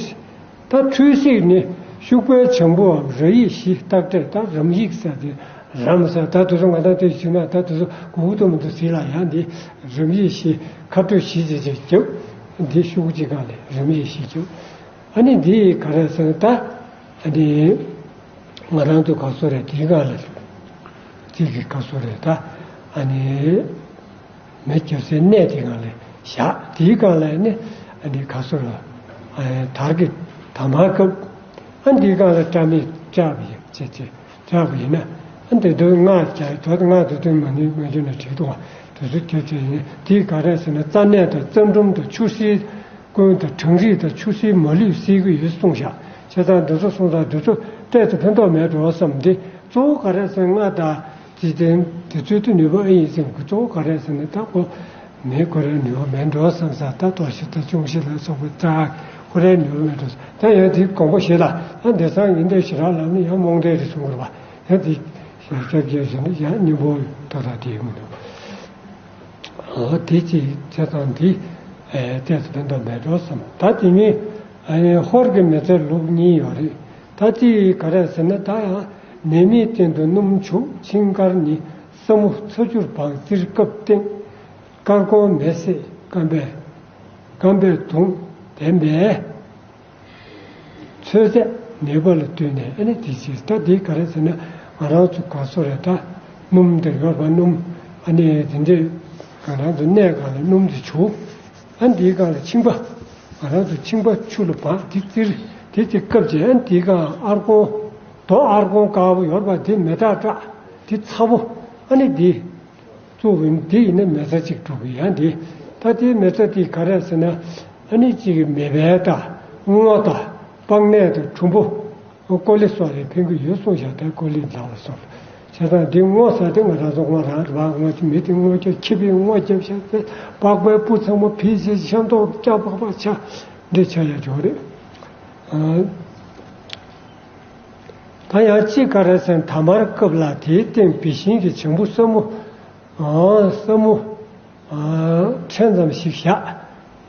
ད་འཕྲུལ་སིག་ནི་ཤུག་པའི་བྱང་བུའམ་ར་ཡིག་བཞི་བཏགས་འདྲ། ད་རམ་ཡིག་ཟེར་དེ་རམ་ཟེར། ད་དེ་ཚོ་ང་ད་དེ་བྱུང་ན་ད་དེ་ཚོ་གུ་གུ་ཏུ་མུ་ཏུ་ཟིག་ལ་ཡང་འདི་རམ་ཡིག་བཞི་ཁ་སྤྲོད་བཞི་ཅེས་ཅེས་བརྒྱབ། འདི་ཤུག་གཅིག་སྒང་ལ་རམ་ཡིག་བཞི་བརྒྱབ། ཨ་ནི་འདི་ག་རེ་ཟེར་ན། ད་ཨ་ནི་ང་རང་ཚོ་ག་སོ་རེད། དེའི་སྒང་ལ་དེ་གི་ག་སོ་རེད། ད་ཨ་ནི་མེ་བརྒྱབ་སའི་གནས་དེ་སྒང་ལ་བཞག་དེའི་སྒང་ལ་ནི་ཨ་ནི་ག་སོ་ར་ཨ་དར་གྱི་དར་དམར་བཀབ། ཨ་འདིའི་སྒང་ལ་སྐྲ་མེད་སྐྲ་བ་ཡིན་ཅེས་ཅེས་སྐྲ་བ་ཡིན་ན། ཨ་འདི་དུ་སྔགས་རྒྱག་དོ། སྔགས་དུ་དུ་མ་ནུས་མ་འཇོན་ན་བྲིས་དོ། དུ་སུ་ཁྱེད་ཚོས་ཡིན། དེའི་ག་རེ་ཟེར་ན། རྩ་གནས་དང་རྩ་འབྲུམ་དང་ཆུ་སེར་ཀུན་དང་གྲང་རིགས་དང་ཆུ་སེར་མ་ལུས་སེལ་གྱི་ཡོད་གསུངས་བཞག་བྱས་ཙང་འདི་ཚོ་སོང་ཙང་འདི་ཚོ་ཏོག་ཙམ་ཕན་ཐོགས་མེད་འགྲོ་བསམ་སྟེ། གཙོ་བོ་ག་རེ་ཟེར་ན། ང་ད་འཇིག་རྟེན་འདི་ཚོའི་དུ་ནུས་པ་ཨེ་ཡིན་ཟེར་གི། གཙོ་བོ་ག་རེ་ཟེར་ན། ད་ཁོ་མེ་ཁོ་རའི་ནུས་པ་མེད་འགྲོ་བསམ་ས། ད་རྡོ་ཞོ་དང་ཅུང་ཤི་ལ་སོགས་པའི་རྩ་ཁོ་རའི་ནུས་པ་མེད་འགྲོ། ད་ཡང་དེ་དགོངས་པ་བཞེས་ལ། ཨ་འདི་སང་ཉིན་དེ་ཞེ་དྲག་ལབ་ན་ཡང་རྨོངས་དད་རེད་གསུང་གི་རེད་པ། ཡང་དེ་ཞེ་དྲག་རྒྱས་ཟེར་ན་ཡང་སྙིང་པོ་ཏག་ཏག་དེ་མི་འདུག་འོ་དེ་ཅི་བྱས་ཙང་འདི་ཨེ་ཏོག་ཙམ་ཕན་ཐོགས་མེད་འགྲོ་བསམ། ད་དེ་ནི་ཨེ་ཧོར་གྱི་མེ་བཙའ་ལུགས་གཉིས་ཡོད་རེད། ད་དེ་ག་རེ་ཟེར་ན། ད་ཡང་ནད་མེད་སྟེང་དུ་སྣུམ་བྱུག་ཆིང་དཀར་ནི། ས་མུ་ཚ་ཆུར་སྦག་བཙིར་སྐབས་སྟེང་། དཀར་གོང་མེ་བསྲེགས་སྐམ་པས་སྐམ་པས་བརྡུངས་ལྡན་པས། ཚོད་ཚད་ནུས་པ་ལ་ལྟོས་ནས། ཨ་ནི་དེ་ཅི། ད་འདི་ག་རེ་ཟེར་ན། ང་རང་ཚོ་ག་སོ་རེད། ད་སྣུམ་དེ་ཡོད་པ། སྣུམ་ཨ་ནི་དེ་འདྲས་ང་རང་ཚོ་གནས་སྒང་ལ་སྣུམ་དེ་བྱུག་ཨ་འདིའི་སྒང་ལ་ཆིང་པ། ང་རང་ཚོ་ཆིང་པ་ཆུ་ལ་སྦག་དེ་བཙིར། དེ་དེ་སྐབས་ཅིག་ཨ་འདིའི་སྒང་ཨར་ཀོང་། རྡོ་ཨར་ཀོང་དཀར་པོ་ཡོད་པ་དེ་མེ་སྟག་བཀྲག་དེ་ཚ་པོ། ཨ་ནི་འདི། གཙོ་བོ་འདི་ཡིན་ན་མེ་བཙའ་གཅིག་གྲུབ་ཀྱི་ཡང་འདི། ད་དེའི་མེ་བཙའ་དེ་ག་རེ་ཟེར་ན། ཨ་ནི་གཅིག་གི་མེ་བལ་དང་སྔོ་དང་པགས་ནད་དང་གྲུམ་བུ། ཀོ་ལི་སོགས་ལ་ཕན་གྱི་ཡོད་གསུངས་བཞག་ད་ཀོ་ལི་ལ་བ་སོགས། བྱས་ཙང་འདི་སྔོ་ཟེར་དེ་ང་རང་ཚོ་སྔོ་རང་རེད་པ། སྔོ་ཅི་མེ་དེ་སྔོ་སྐྱ་ཁྱི་པའི་སྔོ་རྒྱབ་བཞག་སྟེ། པགས་པའི་སྤུ་ཚང་མ་ཕི་ཤི་ཤ་མདོག་སྐྱ་པག་པ་ཆ་འདི་ཆ་ཡ་འཇོག་རེད། ཨ། ད་ཡང་གཅིག་ག་རེ་ཟེར་ན། དར་དམར་བཀབ་ལ་དེའི་སྟེང་བི་ཤིང་གི་བྱང་བུ་སྲབ་མོ། ཨ་སྲབ་མོ། ཨ་ཕྲན་ཙམ་ཞིག་བཞག་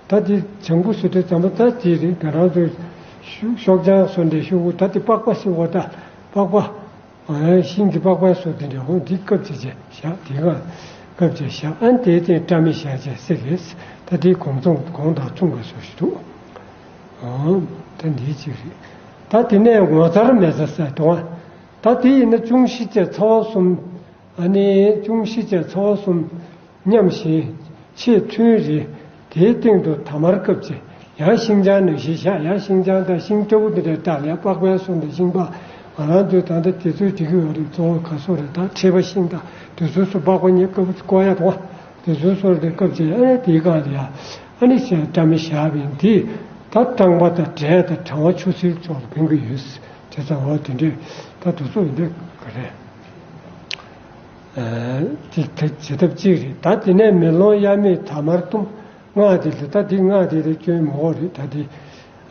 ད་དེ་བྱང་བུ་ཟེར་དུས་ཙམ་པ་ད་དེ་རེད། ང་རང་ཚོའི་ཤུ་ཤོག་བྱང་སོ་འདྲའི་ཤོག་བུ། ད་དེ་པགས་པ་ཟེར་བ། ད་པགས་པ། ཨ་ཤིང་གི་པགས་པ་སོ་དེ་འདྲ། འོ་འདི་བཀབ་ཅེས་བྱས་བཞག་དེ་ག་བཀབ་ཅེས་བཞག་ཨ་དེའི་སྟེང་སྐྲ་མི་བཞག་ཅེས་ཟེར་རེད། ད་དེ་གོང་མཚུངས་གོང་དང་མཚུངས་པ་བཟོ་ཞིག་འདུག་ཨང་། ད་འདིའི་གཅིག་རེད། ད་དེ་ནས་ངོ་མཚར་མེ་བཙའ་ཟེར་དང་། ད་དེ་ཡིན་ན་ཅུང་ཤི་བཅས་ཚ་བ་གསུམ། ཨ་ནི་ཅུང་ཤི་བཅས་ཚ་བ་གསུམ་མཉམ་ཞིང་ཕྱེད་ཐུན་རེ། དེའི་སྟེང་དུ་དར་དམར་བཀབ་ཅིང་ཡང་ཤིང་བྱང་ནང་བཞིན་བཞག་ཡང་ཤིང་བྱང་དང་ཤིང་སྐྱ་བོ་འདི་འདྲ་བཏགས་ཡང་པགས་པའི་སོ་དང་ཤིང་པགས། ང་རང་ཚོས་ད་ལྟ་དེ་ཚོའི་སྒྲིག་གི་ཡོད་རེད། གཙོ་བོ་ག་སོ་རེད། ད་མཁྲིས་པ་ཤིང་དང་དེ་ཚོའི་སོ་པགས་པ་གཉིས་བཀབ་བཀོག་ཡ་དང་། དེ་ཚོའི་སོ་རེ་བཀབ་ཅིང་ཨ་ནི་དེའི་སྒང་ལ་ཡ། ཨ་ནི་ཞེས་སྐྲ་མི་བཞག་པས་འདི། ད་སྐྲངས་པ་དང་འབྲས་དང་གྲང་བ་ཆུ་སེར་སོགས་ལ་ཕན་གྱི་ཡོད། དེ་ཚ་བ་དེ་འདྲས་ད་དུ་སོ་ཡིན་འདྲ་ག་རེད། ཨ་དེ་དེ་བྱེད་ཐབས་གཅིག་རེད། ད་དེ་ནས་མེ་ལོང་གཡའ་མེད་དར་དམར་གཏུམ། སྔགས་དེ་ལ་ད་དེ་སྔགས་དེ་ལ་སྐྱོན་མང་བོ་རེད། ད་དེ་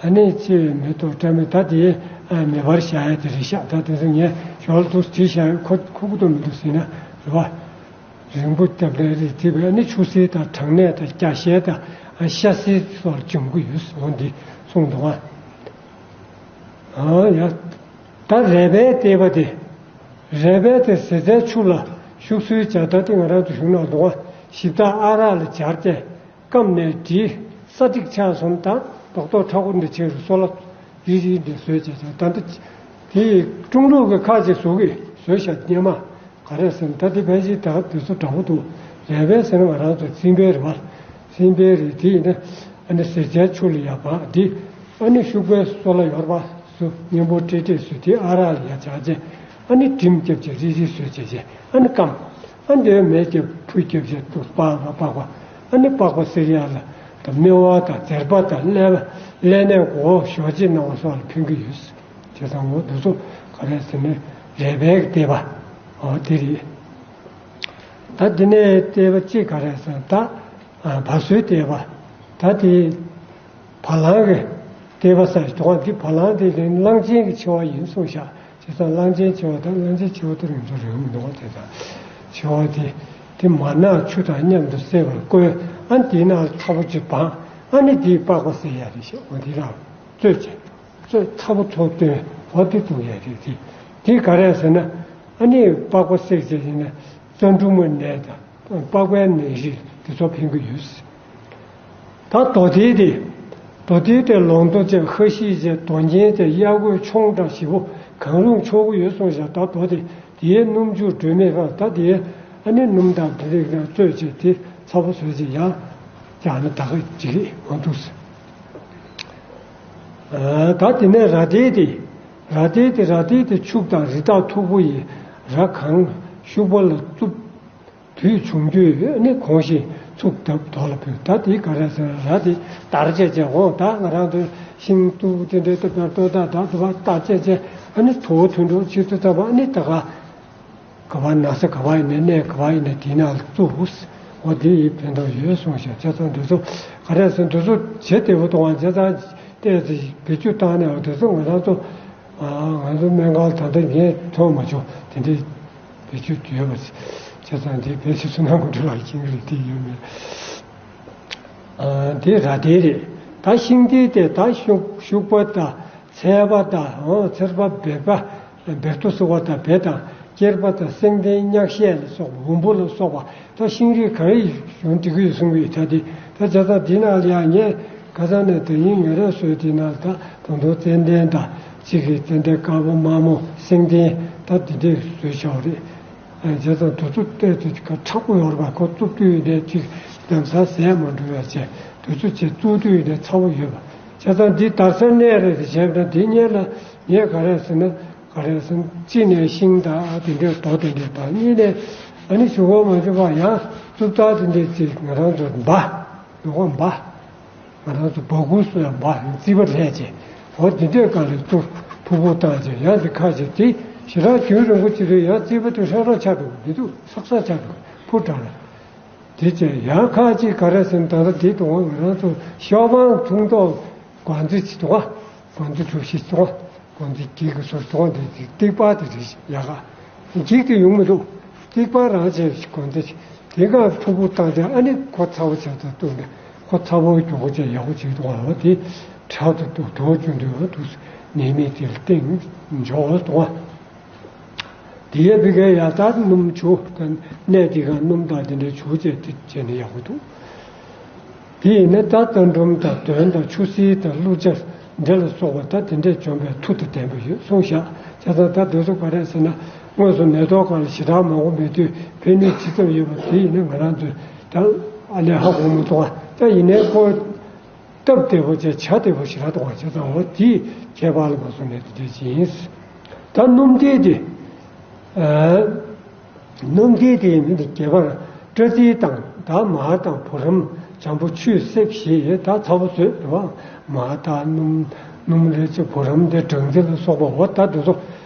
ཨ་ནི་ཅི་མེ་ཏོག་སྐྲ་མེད། ད་དེ་ཨ་མེ་འབར་བཞག་ཡ་དེ་རེད་ཤག་ད་དེ་ཚོ་ངས་ཞོར་དུ་བྲིས་བཞག་ཡོད། ཁོ་ཁོ་ཁོ་ཏོ་མི་འདུག་ཟེར་ན་རེད་བ། རིང་པོ་སྟབས་ལེགས་རེད། དེ་བས་ཨ་ནི་ཆུ་སེར་དང་གྲང་ནད་དང་སྐྱ་ཤས་དང་ཤ་སེར་སོགས་འཇོམས་ཀྱི་ཡོད་ཟེར་འོ་འདི་གསུངས་འདུག་ཨ། ཨ་ཡ། ད་རལ་པའི་ལྟེ་བ་དེ། རལ་པའི་དེ་ཟེ་ཚའི་ཆུ་ལ་བཞུགས་སུ་བྱ། ད་དེ་ང་རང་ཚོ་བཞུགས་ན་འདུག་ཨ། ཞིབ་ཐག་ཨ་རག་ལ་སྦྱར་ཏེ། སྐམ་ནས་འདྲིལ། ས་འགྲིག་ཆགས་སོང་། ད་རྡོག་རྡོག་ཁྲ་བོ་འདི་ཆེ་རུ་སོ་ལ་རིལ་རིལ་འདི་བཟོས་བྱས་ཀྱང་ད་ལྟ་དེ་ཀྲུང་ལུགས་ཀྱི་ཁ་ཅིག་བཟོ་གི་བཟོས་བཞག་སྙེ་མ་ག་རེ་ཟེར་ན། ད་དེ་ཕལ་ཆེར་ད་དེ་ཚོ་འདྲ་པོ་འདུག་རལ་པའི་ཟེར་ན་ང་རང་ཚོ་ཚིམ་པའི་རེད་པ། ཚིམ་པའི་རེད། དེ་ཡིན་ན་ཨ་ནི་ཟེ་ཚའི་ཆུ་ལ་ཡ་བག་འདི་ཨ་ནི་ཤུག་པའི་སོ་ལ་ཡོར་བ་སུ་གཉན་པོ་ཏྲེ་ཏྲེ་སུ་དེ་ཨ་རག་ལ་ཡ་བྱ་བྱས་ཨ་ནི་དྲིམ་རྒྱབ་བྱས་རིལ་རིལ་བཟོས་བྱས་བྱས་ཨ་ནི་སྐམ། ཨ་འདི་མེ་རྒྱབ་ཕུ་རྒྱབ་བྱས་ཏུ་པགས་པ་པགས་པ་ཨ་ནི་པགས་པ་སེར་ཡག་ལ། དང་སྨེ་བ་དང་མཛེར་པ་དང་ཀླད་པ་ཀླད་ནད་མགོ་བོ་ཞོ་སྐྱེས་སྣང་བ་སོགས་ལ་ཕན་གྱི་ཡོད། བྱས་ཙང་འོ་འདི་ཚོ་ག་རེ་ཟེར་ན་རལ་པའི་ལྟེ་བ་འོ་དེ་རེད། ད་འདི་ནས་ལྟེ་བ་གཅིག་ག་རེ་ཟེར་ན་ད་བ་སོའི་ལྟེ་བ་ད་དེ། བ་ལང་གི་ལྟེ་བ་ས་ཞིག་དོགས་འདི་བ་ལང་དེ་གླང་ཆེན་གྱི་མཆེ་བ་ཡིན་གསུངས་ཤག་བྱས་ཙང་གླང་ཆེན་མཆེ་བ་དང་གླང་ཆེན་མཆེ་བ་དེ་རིང་ཚོ་རིང་མི་འདུག་བྱས་ཙང་མཆེ་བ་དེ་དེ་མར་ནག་ཆུ་དང་མཉམ་དུ་བསྲེས་པར་བསྐོལ། ཨ་ནི་དེའི་ནང་ལ་ཚྭ་པོ་ཅིག་སྦངས། ཨ་ནི་དེའི་པགས་པ་བསྲེག་ཡ་རེད་ཤག་འོ་དེ་རང་བཙོས་བྱས་བཙོས་ཚྭ་པོ་ཚོ་བཏོན། འོ་དེ་བཙུགས་ཡ་རེད། དེ་དེ་ག་རེ་ཟེར་ན་ཨ་ནི་པགས་པ་བསྲེག་བྱས་ཡིན་ན་རྩ་འབྲུ་མའི་ནད་དང་། པགས་པའི་ནད་རིགས་དེ་ཚོ་ཕན་གྱི་ཡོད། ད་རྡོ་ཏིལ་དེ། རྡོ་ཏིལ་དེ་ལོང་རྡོ་བཅས་ཁ་ཤས་བཅས་རྡོ་རྒྱན་དེ་གཡས་སྐོར་མཆོང་དང་བཞི་པོ་གང་རུང་ཆོག་གི་ཡོད་གསུངས་ཤག་ད་རྡོ་དེ་དེའི་སྣུམ་བཅུག་སྒྲོན་མེ་ཕབ། ད་དེའི་ཨ་ནི་སྣུམ་དང་དེ་རིགས་ལ་བཙོས་བྱས་དེ་ཚྭ་པོ་བཟོས་བྱས་ཡང་ཡང་ན་ད་ག་ཅིག་མ་འདུག་ད་དེ་ནས་ར་ཏིལ་དེ། ར་ཏིལ་དེ་ར་ཏིལ་དེ་ཕྱུགས་དང་རི་དྭགས་མཐུག་པོ་ཡི་ར་གང་ཤུག་པ་ལ་བཙུགས། དུས་བྱུང་དུས་ནི་གོང་བཞིན་ཚུགས་བརྡབ་རྡོ་ལ་ཕུལ། ད་དེའི་ག་རེ་ཟེར་ན་ར་དེ་དར་བྱས་བྱས་འོང་ད་ང་རང་ཚོ་ཤིང་ཏོག་དེ་འདྲའི་ཏོག་ཏོག་ད་ད་དུ་བ་བཏགས་བྱས་བྱས་ཨ་ནི་དུ་བ་ཐུན་འགྲོ་ཆེ་ཚུལ་ཙམ་པ་ཨ་ནི་ད་ག་ག་བ་ན་ས་ག་བ་ཡིན་ནའི་གནས་ག་བ་ཡིན་ནའི་དེའི་ནང་ལ་བཙུགས། འོ་དེ་ཡི་ཕན་ཐོགས་ཡོད་གསུངས་ཤག་བྱས་ཙང་འདི་ཚོ་ག་རེ་ཟེར་འདི་ཚོ་བྱེད་བདེ་པོ་འདུག་ཨང་། བྱས་ཙང་ཏོག་ཙམ་བེད་སྤྱོད་བཏང་ནས་འོ་དེ་ཚོ་ང་རང་ཚོ་ང་ཚོ་སྨན་ཁང་ད་ལྟ་ངས་མཐོང་མ་བྱུང་དེ་འདྲའི། བེད་སྤྱོད་ཡོད་པ་བྱས་ཙང་དེ་བེད་སྤྱོད་ཚུར་གནང་དགོས་འདྲ་ལ་ཤིང་རིགས་དེ་ཡོད་མེད། ཨ་དེ་ར་དེ་རེད། ད་ཤིང་དེ་དེ་ད་ཤུག་ཤུག་པ་དང་ཚལ་པ་དང་ཨོ་ཚེར་པ་བེ་པ་བེར་ཏོ་སོགས་པ་དང་བེ་དང་སྐྱེར་པ་དང་སེང་ལྡེང་གཉགས་ཤད་ལ་སོགས་པ་འོམ་བུ་ལ་སོགས་པ་ད་ཤིང་རིགས་གང་ཡིན་གཞུང་འགྲིག་གི་ཡོད་གསུང་གི་ཡོད། ད་དེ་ད་བྱས་ཙང་དེ་ནང་ལ་ཡང་ངས། ཁ་སང་ནས་དེ་ཡིན་ངེས་རེད་བཟོས་དེ་ན་ད་ད་དུང་ཙན་དན་དང་གཅིག་གི་ཙན་དན་དཀར་པོ་དམར་མོ་སེང་ལྡེང་ད་དེ་འདྲས་བཟོས་བྱ་བ་རེད། ཨ་བྱས་ཙང་དུས་ཚོད་བལྟས་ཚོད་ཀྱི་ཁ་མཁྲེགས་པོ་ཡོད་རེད་པ། ཁོ་བཙུགས་དུས་ཡིན་ནའི་ཅིག་ལམ་སང་ཟས་མ་འགྲོ་བ་བྱས་དུས་ཚོད་བྱས་བཙུགས་དུས་ཡིན་ནའི་ཚ་པོ་ཡོད་པ། བྱས་ཙང་འདི་དར་སར་གནས་རེད་དེ་བྱས་པ་དེ་སྔོན་ལ་ངས་ག་རེ་ཟེར་ན་ག་རེ་ཟེར་ན་གཅིག་ནས་ཤིང་དང་དེ་འདྲས་རྡོ་དེ་འདྲས་དང་གཉིས་ནས་ཨ་ནི་ཞུ་བ་མ་བྱུང་བ་ཡང་རྩུབ་ཐག་དེ་འདྲས་ཅིག་ང་རང་ཚོ་འབའ་ཡོང་བ་འབའ། ང་རང་ཚོ་སྦ་ཁུག་སོགས་ཡང་འབའ་རྩིད་པ་ལྷས་བྱས་འོ་དེ་འདྲའི་སྒང་ལ་ཏུ་ཕུ་ཕུ་བཏང་བྱས་ཡང་དེ་ཁ་བྱས་དེ་ཞེ་དྲག་རྒྱུན་རིང་པོ་ཅིག་རེད། ཡང་རྩིད་པ་དེ་ཧྲག་ཧྲག་ཆགས་འགྲོ་གི་མི་འདུག་ཧྲག་ཧྲག་ཆགས་འགྲོ་གི་ཕུ་དྲག་ལ། དེ་བྱས་ཡང་ཁ་ཅིག་ག་རེ་ཟེར་ན་ད་ལྟ་དེ་དུ་ང་རང་ཚོ་ཤོ་པང་ཐུང་ཐོག་སྒོ་འཛིན་བྱེད་དུ་བ་སྒོ་འཛིན་གྲུ་བཞི་བྱེད་དུ་བ། ཁོང་ཚོས་འགྱིག་གི་བཟོ་གཏོང་དེ་ཏིག་ཏིག་པ་དེ་རེད་ཡ་ག་འགྱིག་དེ་ཡོང་མི་འདུག་ཏིག་པ་རང་བྱས་ཤིག་ཁོང་ཚོས་དེ་ག་ཕུ་ཕུ་བཏང་སྟེ་ཨ་ནི་ཁོ་ཚ་བོ་བྱས་ཏེ་བཏུང་ནས་ཁོ་ཚ་བོ་མགྱོགས་པོ་བྱས་ཡག་པོ་བྱེད་གཏོང་བ་དེ་དྲག་ཏུ་འདུག་དོ་ཅུང་འདུག་འདུག་ནད་མེད་དེ་ལ་བརྟེན་འཇོག་གཏོང་བ། དེ་ཡས་བི་གའི་ཡ་ད་སྣུམ་བྱུག་གནས་དེ་ག་སྣུམ་དང་དེ་འདྲའི་བྱུག་བྱས་དེ་བྱས་ནས་ཡག་པོ་འདུག་དེ་ཡིན་ན་ད་རྟ་སྒྲོམ་དང་གདོན་དང་ཆུ་སེར་དང་ཀླུ་ཆར་འདྲེ་ལ་སོགས་པ་ད་དེ་འདྲས་འཇོམས་པའི་མཐུ་དང་ལྡན་པ་ཡོད་གསུངས་ཤག་བྱས་ཙང་ད་དེ་ཚོ་ག་རེ་ཟེར་ན་དངོས་སུ་ནད་ཐོག་སྒང་ལ་ཞེ་དྲག་མང་པོ་མེད་དུས་ཕན་ནུས་ཇི་ཙམ་ཡོད་པ་དེ་ཡིན་ན་ང་རང་ཚོས་ད་ཨ་ལས་ཧ་གོ་མི་ཐུབ་པ་ད་ཡིན་ནའི་ཁོ་སྟབས་བདེ་པོ་བྱས་བྱ་བདེ་པོ་ཞེ་དྲག་གཏོང་བ་བྱས་ཙང་འོ་དེ་ཁྱད་པར་ལ་མ་སོང་ནས་དེ་འདྲས་ཡིན། ད་སྣུམ་དེ་དེ། སྣུམ་དེ་དེའི་མིང་དེ་རྒྱས་པར་སྤྲ་རྩི་དང་ད་མར་དང་བུ་རམ་འཇམ་པོ་ཆུས་བསྲེས་བྱས་ད་ཚ་པོ་བཟོས་པ། མར་དང་སྣུམ་སྣུམ་ལས་ཀྱི་བུ་རམ་དེ་སྦྲང་རྩི་ལ་སོགས་པ་འོ་ད་དེ་ཚོ་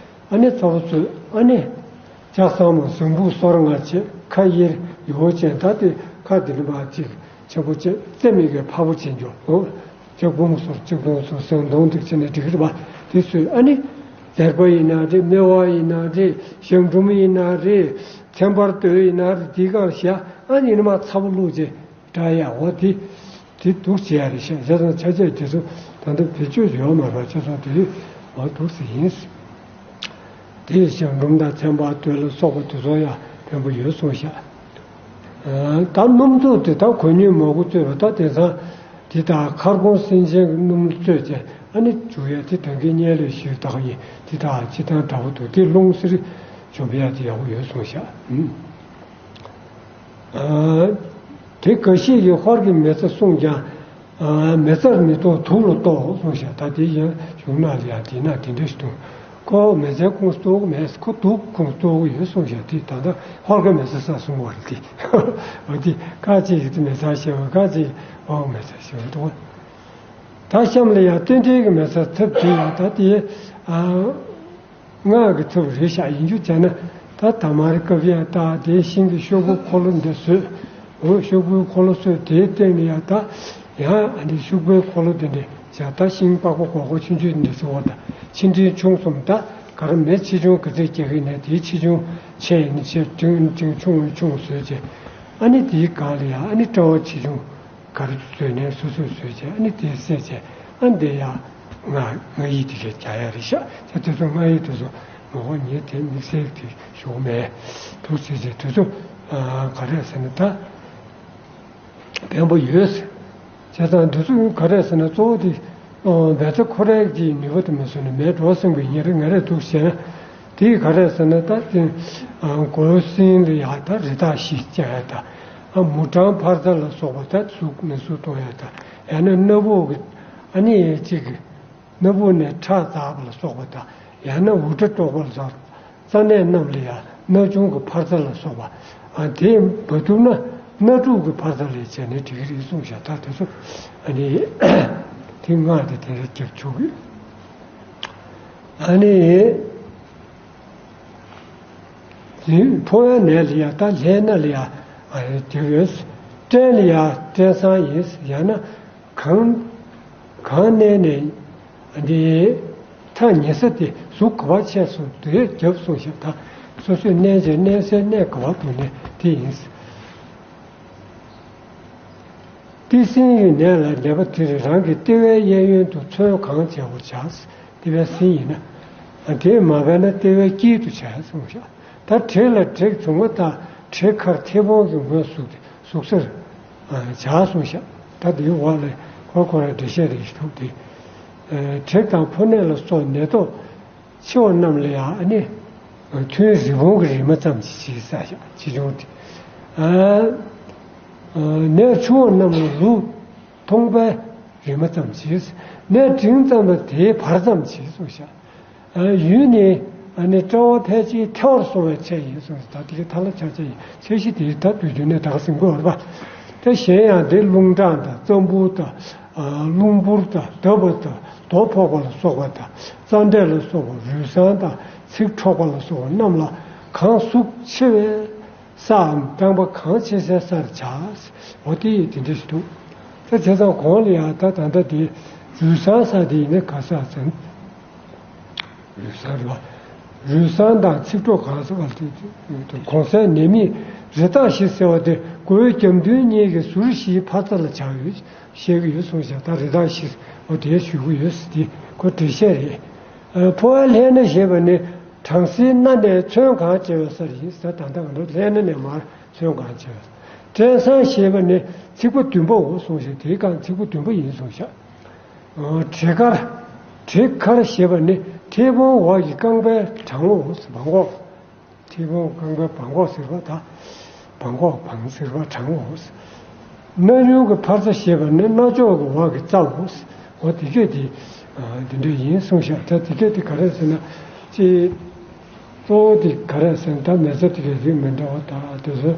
ཨ་ནི་ཚ་པོ་བཟོས་ཨ་ནི་ལྕགས་ཟམ་མ་ཟུམ་བུ་སོར་ལྔ་བྱས་ཁ་དབྱེར་ཡོ་བྱས་ད་དེ་ཁ་དེ་ནི་མ་ཅིག་ཆེན་པོ་བྱས་རྩེ་མིག་གི་ཕ་བུ་བྱེད་འཇོག་ཨོ། ལྕགས་འབུམ་སོར་གཅིག་སྟོང་སོར་སེང་སྟོང་འདི་བྱས་ནས་འགྲིག་གི་རེད་པ། དེ་ཚོས་ཨ་ནི། སྡེར་པ་ཡིན་ན་རེད། སྨེ་བ་ཡིན་ན་རེད། ཞང་འབྲུམ་ཡིན་ན་རེད། ཚན་པར་དོད་ཡིན་ན་རེད། དེའི་སྒང་བཞག་ཨ་ནི་ནི་མ་ཚ་པོ་བླུགས་རྗེས་བཀྲ་ཡ་འོ་དེ། དེ་འདུག་བྱེད་ཡ་རེད་ཤག་བྱས་ཙང་ཆ་ཆས་དེ་ཚོ་ད་ལྟ་བེད་སྤྱོད་ཡོད་མ་རེད་པ། བྱས་ཙང་དེ་འོ་འདུག་སེ་ཡིན། དེ་ཞང་འབྲུམ་དང་ཚན་པར་དོད་ལ་སོགས་པ་དེ་ཚོ་ཡང་ཕན་པོ་ཡོད་གསུངས་ཤག་ད་སྣུམ་བཙོས་དེ་ད་གོས་ཉོན་མོག་གུ་བཙོས་པ་ད་དེང་སང་དེ་དག་མཁར་གོང་སེང་ཆེན་གྱི་སྣུམ་བཙོས་བྱས་ཨ་ནི་བྱུག་ཡ་དེ་ད་གིན་སྔོན་ལས་ཞུས་དག་ཡིན། དེ་དག་སྤྱིར་བཏང་འདྲ་པོ་འདུག་དེ་རླུང་བསིལ་འཇོམས་ཡ་དེ་ཡག་པོ་ཡོད་གསུངས་ཤག་དེ་འགའ་ཤས་ཀྱིས་ཧོར་གྱི་མེ་བཙའ་གསུངས་ཀྱང་། མེ་བཙའ་མི་གཏོགས་དུག་ལ་གཏོགས་གསུངས་ཤག་ད་དེ་ཡང་གཞུང་ནང་ལ་ཡང་དེ་ན་དེ་འདྲ་ཞིག་འདུག་ཁོ་མི་ཚེ་ཁོངས་གཏོགས་མེད། ཁོ་སྡུག་ཁོངས་གཏོགས་ཡོད་གསུངས་བཞག་དེ་ད་ལྟ་ཧོར་ཁ་མི་ཚེ་ས་གསུང་བར་དེ་འོ་དེ་ཁ་ཅིག་གིས་མི་ཚེ་ཤེས་པ། ཁ་ཅིག་ཧོར་མི་ཚེ་ཤེས་པ་འདུག་ད་གཤམ་ལ་ཡང་རྟེན་འབྲེལ་གྱི་མི་ཚེ་ཐབས་དེ་ཡང་ད་དེ་ཨ། སྔགས་ཀྱི་ཐབས་རེད་ཤག་ཡིན་རྒྱུ་བྱས་ན། ད་ད་མར་བཀབ་ཡ་ད་དེ་ཤིང་གི་ཤོག་བུ་འཁོར་ལོ་འདི་བཟོས། འོ་ཤོག་བུའི་འཁོར་ལོ་བཟོས་དེའི་སྟེང་ལ་ཡ་ད་ཡང་ཨ་ནི་ཤོག་བུའི་འཁོར་ལོ་འདི་འདྲ་བྱ། ད་ཤིང་པགས་པ་སྒོར་སྒོར་ཆུང་ཆུང་འདི་བཟོ་བ་ད་ཆེ་འབྲིང་ཆུང་གསུམ། ད་ག་རེ་མེ་ཆེ་ཆུང་ག་ཚོད་རྒྱག་གི་ནས་དེའི་ཆེ་ཆུང་ཆེ་ཡིན་ཆེ་འབྲིང་འབྲིང་ཆུང་ཆུང་བཟོས་བྱས། ཨ་ནི་དེའི་སྒང་ལ་ཡ་ཨ་ནི་སྤྲ་བ་ཆེ་ཆུང་ག་རེ་བཟོས་ནས་སོ་སོས་བཟོས་བྱས། ཨ་ནི་དེ་བསྲེས་བྱས། ཨ་འདི་ཡ་ང་ང་ཡིས་དེ་གས་རྒྱག་ཡ་རེད་ཤག་ད་དེ་ཚོ་ང་ཡིས་དེ་ཚོ་ངོ་བོ་ཉིད་དེ་དམིགས་བསལ་དེ་ཞུགས་མེད་འདུག་ཟེར་བྱས། དེ་ཚོ་ག་རེ་ཟེར་ན་ད་ཕན་པོ་ཡོད་ཟེར། བྱས་ཙང་འདི་ཚོ་ག་རེ་ཟེར་ན་གཙོ་བོ་དེ་བཛྲ་ཁོ་རའི་གི་ནུས་པ་དེ་མ་སོན་ན་མེད་འགྲོ་བསམ་པའི་ཉེར་ང་རེ་འདུག་བྱས་ན། དེ་ག་རེ་ཟེར་ན་ད་དེ་མགོའི་སེན་ལ་ཡ་ད་རི་དྭགས་བཞི་བཅའ་ཡ་ད། མུ་ཏྲང་ཕར་ཚ་ལ་སོགས་པ་ད་ཟུག་མི་ཟུག་གཏོང་ཡ་ད། ཡང་ན་སྣ་བུག་གི་ཨ་ནི་གཅིག་གི་སྣ་བུག་ནས་ཁྲག་འཛག་པ་ལ་སོགས་པ་ད། ཡང་ན་འུར་སྒྲ་སྒྲོག་པ་ལ་སོགས་པ། རྩ་གནད་རྣམས་ལ་ཡང་སྣ་ཆུང་གི་ཕར་རྩ་ལ་སོགས་པ། དེ་མ་ཐུབ་ན་སྣ་དྲུག་གི་ཕར་རྩ་ལ་བྱས་ནས་འགྲིག་གི་རེད་གསུངས་བཞག་ད་དེ་ཚོ་ཨ་ནི་དེ་སྔགས་དེ་དེ་འདྲ་རྒྱབ་ཆོག་གི། ཨ་ནི་དེ་ཕོ་བའི་ནད་ལ་ཡང་ད་ལྷའི་སྣ་ལ་ཡང་ཨ་རྒྱབ་ཡོད། སྐྲན་ལ་ཡང་སྐྲན་བཟང་ཡིན། ཡང་ན་གང་གང་གནས་ནས་འདི་ཐག་ཉེ་ས་དེ་གཟུགས་ག་བ་ཆད་སོང་དེ་རྒྱབ་སོང་ཞེས་ད་སོ་སོས་གནས་བྱས་གནས་སའི་གནས་ག་བ་འདུག་ནས་དེ་ཡིན། ཏི་སེའི་ནད་ལ་ནད་པ་དེར་རང་གི་ལྟེ་བའི་གཡས་གཡོན་དུ་ཚོན་གང་བྱས་པ་བྱ། ལྟེ་བའི་སེན་ཡིན་ན། དེ་མ་བས་ན་ལྟེ་བའི་དཀྱིལ་དུ་བྱ་གསུངས་ཤག་ད་བྲེགས་ལ་བྲེགས་བྱུང་བ་དང་བྲེགས་ཁར་མཐེ་བོང་གི་ངོས་ཟུག་ཟུག་སར་བྱ་གསུངས་ཤག་ད་དེའི་འོག་ལ་ཁོ་ཁོ་རང་འགྲེལ་བཤད་རེ་ཞིག་འདུག་སྟེ། བྲེགས་དང་ཕོ་ནད་ལ་སོགས་ནད་ཐོག་ཆེ་བ་རྣམས་ལ་ཡང་ཨ་ནི། ཐུན་རི་བོང་གི་རིལ་མ་ཙམ་ཞིག་བྱས་ས་ཞག་ཆེ་ཆུང་དེ། ནད་ཆུང་བ་རྣམས་ལ་ལུག་མཐོང་པའི་རིལ་མ་ཙམ་ཞིག་ནད་འབྲིང་ཙམ་ལ་དེའི་བར་ཙམ་ཞིག་གསུངས་ཤག་ཡུལ་ནི་ཨ་ནི་སྤྲ་བ་ཕལ་ཆེར་ཐལ་བར་སོང་བའི་ཚད་ཡིན་གསུངས་ཤག་ད་དེ་གའི་ཐ་ལ་ཆ་ཆ་ཡིན། ཚད་གཞི་དེའི་ད་དུས་རྒྱུན་ནས་ད་ག་ཟིན་དགོས་རེད་པ། ད་གཞན་ཡང་དེ་རླུང་གྲང་དང་རྩམ་བུ་དང་། རླུང་བུར་དང་འདབ་པ་དང་རྡོ་ཕོག་པ་ལ་སོགས་པ་དང་། རྩ་འབྲས་ལ་སོགས་པ་རུས་ཟངས་དང་ཚིགས་འཁྲོག་པ་ལ་སོགས་པ་རྣམས་ལ་གང་ཟུག་ཆེ་བའི་སའམ་རྐང་པ་གང་ཆེ་སའི་སར་བྱ། འོ་དེ་ཡིས་དེ་འདྲ་ཞིག་འདུག་ད་བྱས་ཙང་གོང་ལ་ཡང་ད་ད་ལྟ་དེ་རུས་ཟངས་ས་དེ་ཡིན་ན་ག་ས་ཟེར་ན། རུས་ཟངས་རེད་པ། རུས་ཟངས་དང་ཚིགས་འཁྲོག་གང་ཟེར་བ་དེ་གོང་གསལ་ནད་མེད་རི་དྭགས་བཞི་ཟེར་བ་དེ་མགོའི་རྒྱབ་མདུན་གཉིས་ཀྱི་ཟུར་བཞིའི་ཕར་རྩ་ལ་བྱ་ཡོད། བཤད་ཀྱི་ཡོད་གསུངས་ཤག་ད་རི་དྭགས་ཤི་འོ་དེ་ཞུ་གི་ཡོད་ཟེར་དེ་ཁོ་འགྲེལ་བཤད་རེད། ཕོ་བ་ལྷའི་སྣ་ཞེས་པ་ནི་བྲམ་ཟེའི་སྣ་ནས་ཚོན་གང་སྐྱེ་བའི་སར་ཡིན་ཟེར། ད་ལྟ་ང་ཚོ་ལྷའི་སྣ་ནས་མར་ཚོན་གང་སྐྱེ་བའི་སྐྲན་བཟང་ཞེས་པ་ནི་ཚིགས་པ་བདུན་པའོ་གསུངས་ཤག་དེའི་སྒང་ཚིགས་པ་བདུན་པ་ཡིན་གསུངས་ཤག་བྲེག་མཁར། བྲེག་མཁར་ཞེས་པ་ནི་མཐེ་བོང་འོག་གི་རྐང་པའི་བྲང་འོག་བང་འོག་མཐེ་བོང་རྐང་པའི་བང་འོག་ཟེར་བ་དང་། བང་འོག་བང་ཟེར་བ་བྲང་འོག་སྣ་ཡུལ་གྱི་ཕར་རྩ་ཞེས་པ་ནི་སྣ་ལྕོག་གི་འོག་གི་རྩ་འོག་འོ་དེ་སྐད་དེ། འདི་འདྲ་ཡིན་གསུངས་ཤག་ད་དེ་སྐད་དེ་ག་རེ་ཟེར་ན། ཅེས། གཙོ་བོ་དེ་ག་རེ་ཟེར་ན་ད་མི་ཚེ་དེ་གའི་རིགས་མི་འདྲ་བ་དང་དེ་ཚོ།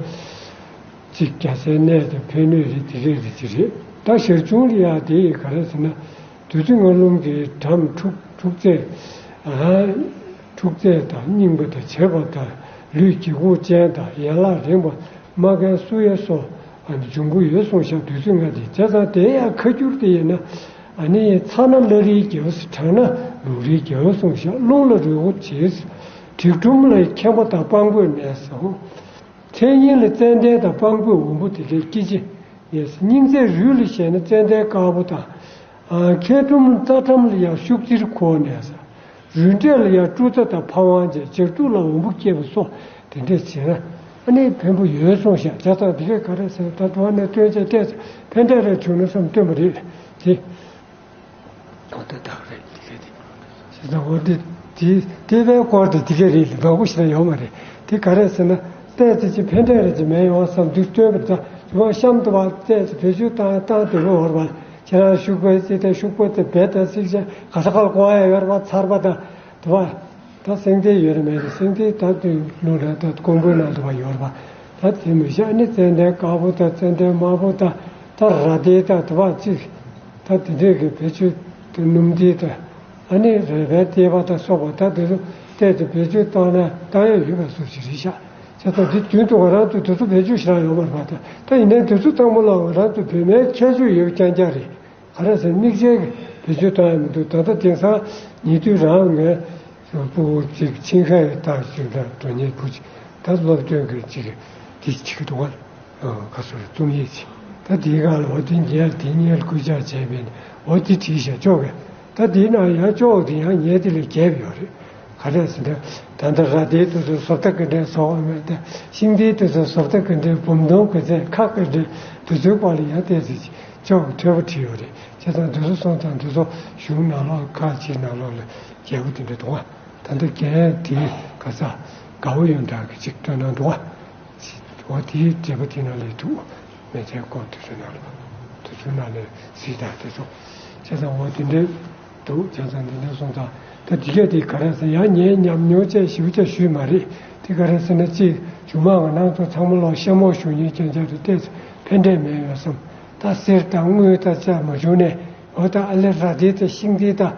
ཅིག་རྒྱལ་སའི་གནས་དང་ཕན་ནུས་རེད་དེ་གའི་རེད་ཅི་རེད། ད་ཞར་བྱུང་ལ་ཡང་དེ་ཡི་ག་རེ་ཟེར་ན། བདུད་རྩི་ལྔ་ལུམ་གྱི་འགྲམ་འཁྲུག་འཁྲུག་རྩེ། འཁྲུག་རྩེ་དང་རྙིང་པ་དང་བྱེད་པ་དང་ལུས་ཀྱི་དབུགས་ཅན་དང་ཡན་ལག་རིང་པོ་མ་རྒན་སུ་ཡ་སོགས་འབྱུང་གི་ཡོད་གསུངས་ཤག་བདུད་རྩི་ལྔ་དེ་བྱས་ཙང་དེ་ཡང་ཁ་བསྒྱུར་དེ་ཡིན་ན། ཨ་ནི་ཚ་ན་བླ་རིའི་རྒྱལ་པོ་དྲག་ན་ལུག་རིའི་རྒྱལ་པོ་གསུངས་ཤག་རླུང་ལ་རོལ་མོ་བྱེད། གྲིབ་ཁྲུམ་ལ་མཁན་པོ་དང་དཔང་པོས་མནན་སོང་། མཚན་སྙན་ལ་ཙན་དན་དང་དཔང་པོས་འོམ་བུ་དེ་གའི་སྐྱེ་མཆེད། སྙིང་རྩའི་རུས་ལ་བཤད་ན་ཙན་དན་དཀར་པོ་དང་། མཁལ་ཁྲོམ་རྩ་ཁྲམ་ལ་ཡང་ཤུག་རྩིར་ཁོ་ནས་ས། རུས་འབྲས་ལ་ཡང་སྤྲུ་རྩ་དང་ཕ་ཝང་བཅས་སྦྱར་དུག་ལ་འོམ་བུ་སྐྱེས་པ་སོགས་དེ་འདྲས་བྱས་ན་ཨ་ནི་ཕན་པོ་ཡོད་གསུངས་ཤག་བྱས་ཙང་འདི་གས་ག་རེ་ཟེར་ན་ད་དུང་ཨ་ནི་སྟོན་ཆ་བལྟས་ཚེ་ཕན་འབྲས་རེ་བྱུང་ན་བསམ་སྟོན་པ་རེད་དེ། ཨོ་ད་ད་ག་རེད་འདི་གས་དེ། བྱས་ཙང་ཨོ་དེ་དེ་ལྟེ་བའི་སྐོར་དེ་འདི་གས་རེད་ལ་མང་པོ་ཞིག་ན་ཡོད་མ་རེད་དེ་ག་རེ་ཟེར་ན་བལྟས་ཚེ་ཅི་ཕན་འབྲས་རེ་ཅི་མེད་ཡོང་བསམ་འདུག་སྟོན་པ་ད་དུ་བ་གཤམ་དུ་བ་བལྟས་ཚེ་བེད་སྤྱོད་བཏང་བཏང་དེ་བོ་བར་བ། ཁྱེད་རང་ཤུག་པའི་རྩི་དང་ཤུག་པ་དེ་བེད་དང་སྲེག་བྱ་ག་ས་ག་ལ་གོ་ཡ་ཡོད་ར་བ་ཚར་བ་དང་དུ་བ། ད་སེང་ལྡེང་ཡོད་རེད་མེད་རེད། སེང་ལྡེང་ད་དུས་ལོ་ན་ད་ཀོང་པོའི་ནང་དུ་བ་ཡོད་རེད་པ། ད་དེ་མི་ཤ་ནི་ཙན་དན་དཀར་པོ་དང་ཙན་དན་དམར་པོ་དང་ད་ར་ཏི་དང་དུ་བ་ཅིག་ད་དེ་འདྲས་ཀྱི་བེད་སྤྱོད་དུ་སྣུམ་ལྡན་དང་ཨ་ནི་རས་པའི་ལྟེ་བ་དང་སོགས་པ་ད་དེ་ཚོ་བལྟས་ཏེ་བེད་སྤྱོད་བཏང་ན་བཏང་ཡ་ཡོད་པ་སོགས་ཞིག་རེད་ཤག་བྱས་ཙང་འདི་རྒྱུན་དུ་ང་རང་ཚོ་དེ་ཚོ་བེད་སྤྱོད་ཞེ་དྲག་ཡོད་མ་རེད་པ། ད་ད་ཡིན་ནའི་དེ་ཚོ་ཚང་མ་ལ་ང་རང་ཚོ་བོད་མའི་ཁྱད་ཆོས་ཡོད་རྐྱང་རྐྱང་རེད། ག་རེ་ཟེར་དམིགས་བསལ་གྱི་བེད་སྤྱོད་བཏང་ཡ་མི་འདུག་ད་ལྟ་དེང་སང་ཉེ་དུས་རང་ངས་སྤུ་གུ་གཅིག་ཆིང་ཧའེ་ལྟ་ཞིག་ལ་འགྲོ་མཁན་བུ་གཅིག་ད་སློབ་སྟོན་གྱི་གཅིག་དེ་བྱེད་ཀྱི་འདུག་ག་ཁ་སོ་རེ་རྩོམ་ཡིག་ཅིག་ད་དེའི་སྒང་ལ་འོ་དེ་ཉལ་དེ་ཉལ་སྐུལ་ལྕག་བྱས་པས་ནས་འོ་དེ་བྲིས་བཞག་ཅོག་གི་ད་དེའི་ནང་ཡང་ཅོག་དེ་ཡང་ཉལ་དེ་ལས་རྒྱས་པ་ཡོད་རེད། ག་རེ་ཟེར་ན། ད་ལྟ་ར་དེའི་དུས་སུ་བཟོ་ལྟ་གི་འདྲའི་བཟོ་བ་མེད་དེ། ཤིང་དེའི་དུས་སུ་བཟོ་ལྟ་གི་འདྲའི་འབུམ་སྡོང་གི་རྩེ་ཁ་གི་འདྲའི་དུས་ཚོད་པ་ལ་ཡང་བལྟས་ཚེ་ཅོག་འཕྲོད་པོ་བྲིས་ཡོད་རེད། བྱས་ཙང་དུས་སུ་སོང་ཙང་དུས་སུ་གཞུང་ནང་ལོགས་ཁག་ཅིག་ནང་ལོགས་ལ་རྒྱས་པོ་དེ་འདྲ་འདུག་བ། ད་ལྟ་རྒན་དེའི་ག་ས་དགའ་བོ་ཡོན་བདག་གི་ཅིག་སྟོན་གནང་འདུག་བ། འོ་དེའི་འབྲས་བུ་དེ་ནང་ལས་ཐུག་མེ་ཆའི་ཀོང་དུས་ཚོད་ནང་ལ། དུས་ཚོད་ནང་ལས་གཟིགས་དང་དེ་ཚོ། བྱས་ཙང་འོ་དེ་འདྲའི་འདུག་བྱས་ཙང་དེ་འདྲ་སོང་ཙང་ད་དེ་གས་དེ་ག་རེ་ཟེར་ཡང་ངས་ཉམས་མྱོང་བཅས་ཞིབ་ཆ་ཞུས་མ་རེད། དེ་ག་རེ་ཟེར་ན་གཅིག་རྒྱུ་མ་ང་རང་ཚོ་ཚང་མ་ལོག་ཤ་མོ་ཞུ་ཉེན་སྐྱོན་ཆ་རེ་བལྟས་ཚེ་ཕན་འབྲས་མེད་ཡོད་བསམ། ད་གསེར་དང་དངུལ་དང་བཅས་མ་བྱུང་ནས་འོ་ད་ཨ་ལེ་ར་དེ་དང་ཤིང་དེ་དང་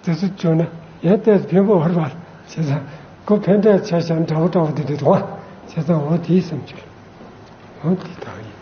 དེ་ཚོ་བྱུང་ན་ཡང་བལྟས་ཕན་པོ་བར་བར་བྱས་ཙང་ཁོ་ཕན་འབྲས་ཆ་བཞག་འདྲ་བོ་འདྲ་བོ་དེ་འདྲ་འདུག་བ། བྱས་ཙང་འོ་དེའི་བསམ་ཚུལ། འོ་དེ་དག་ཡིན།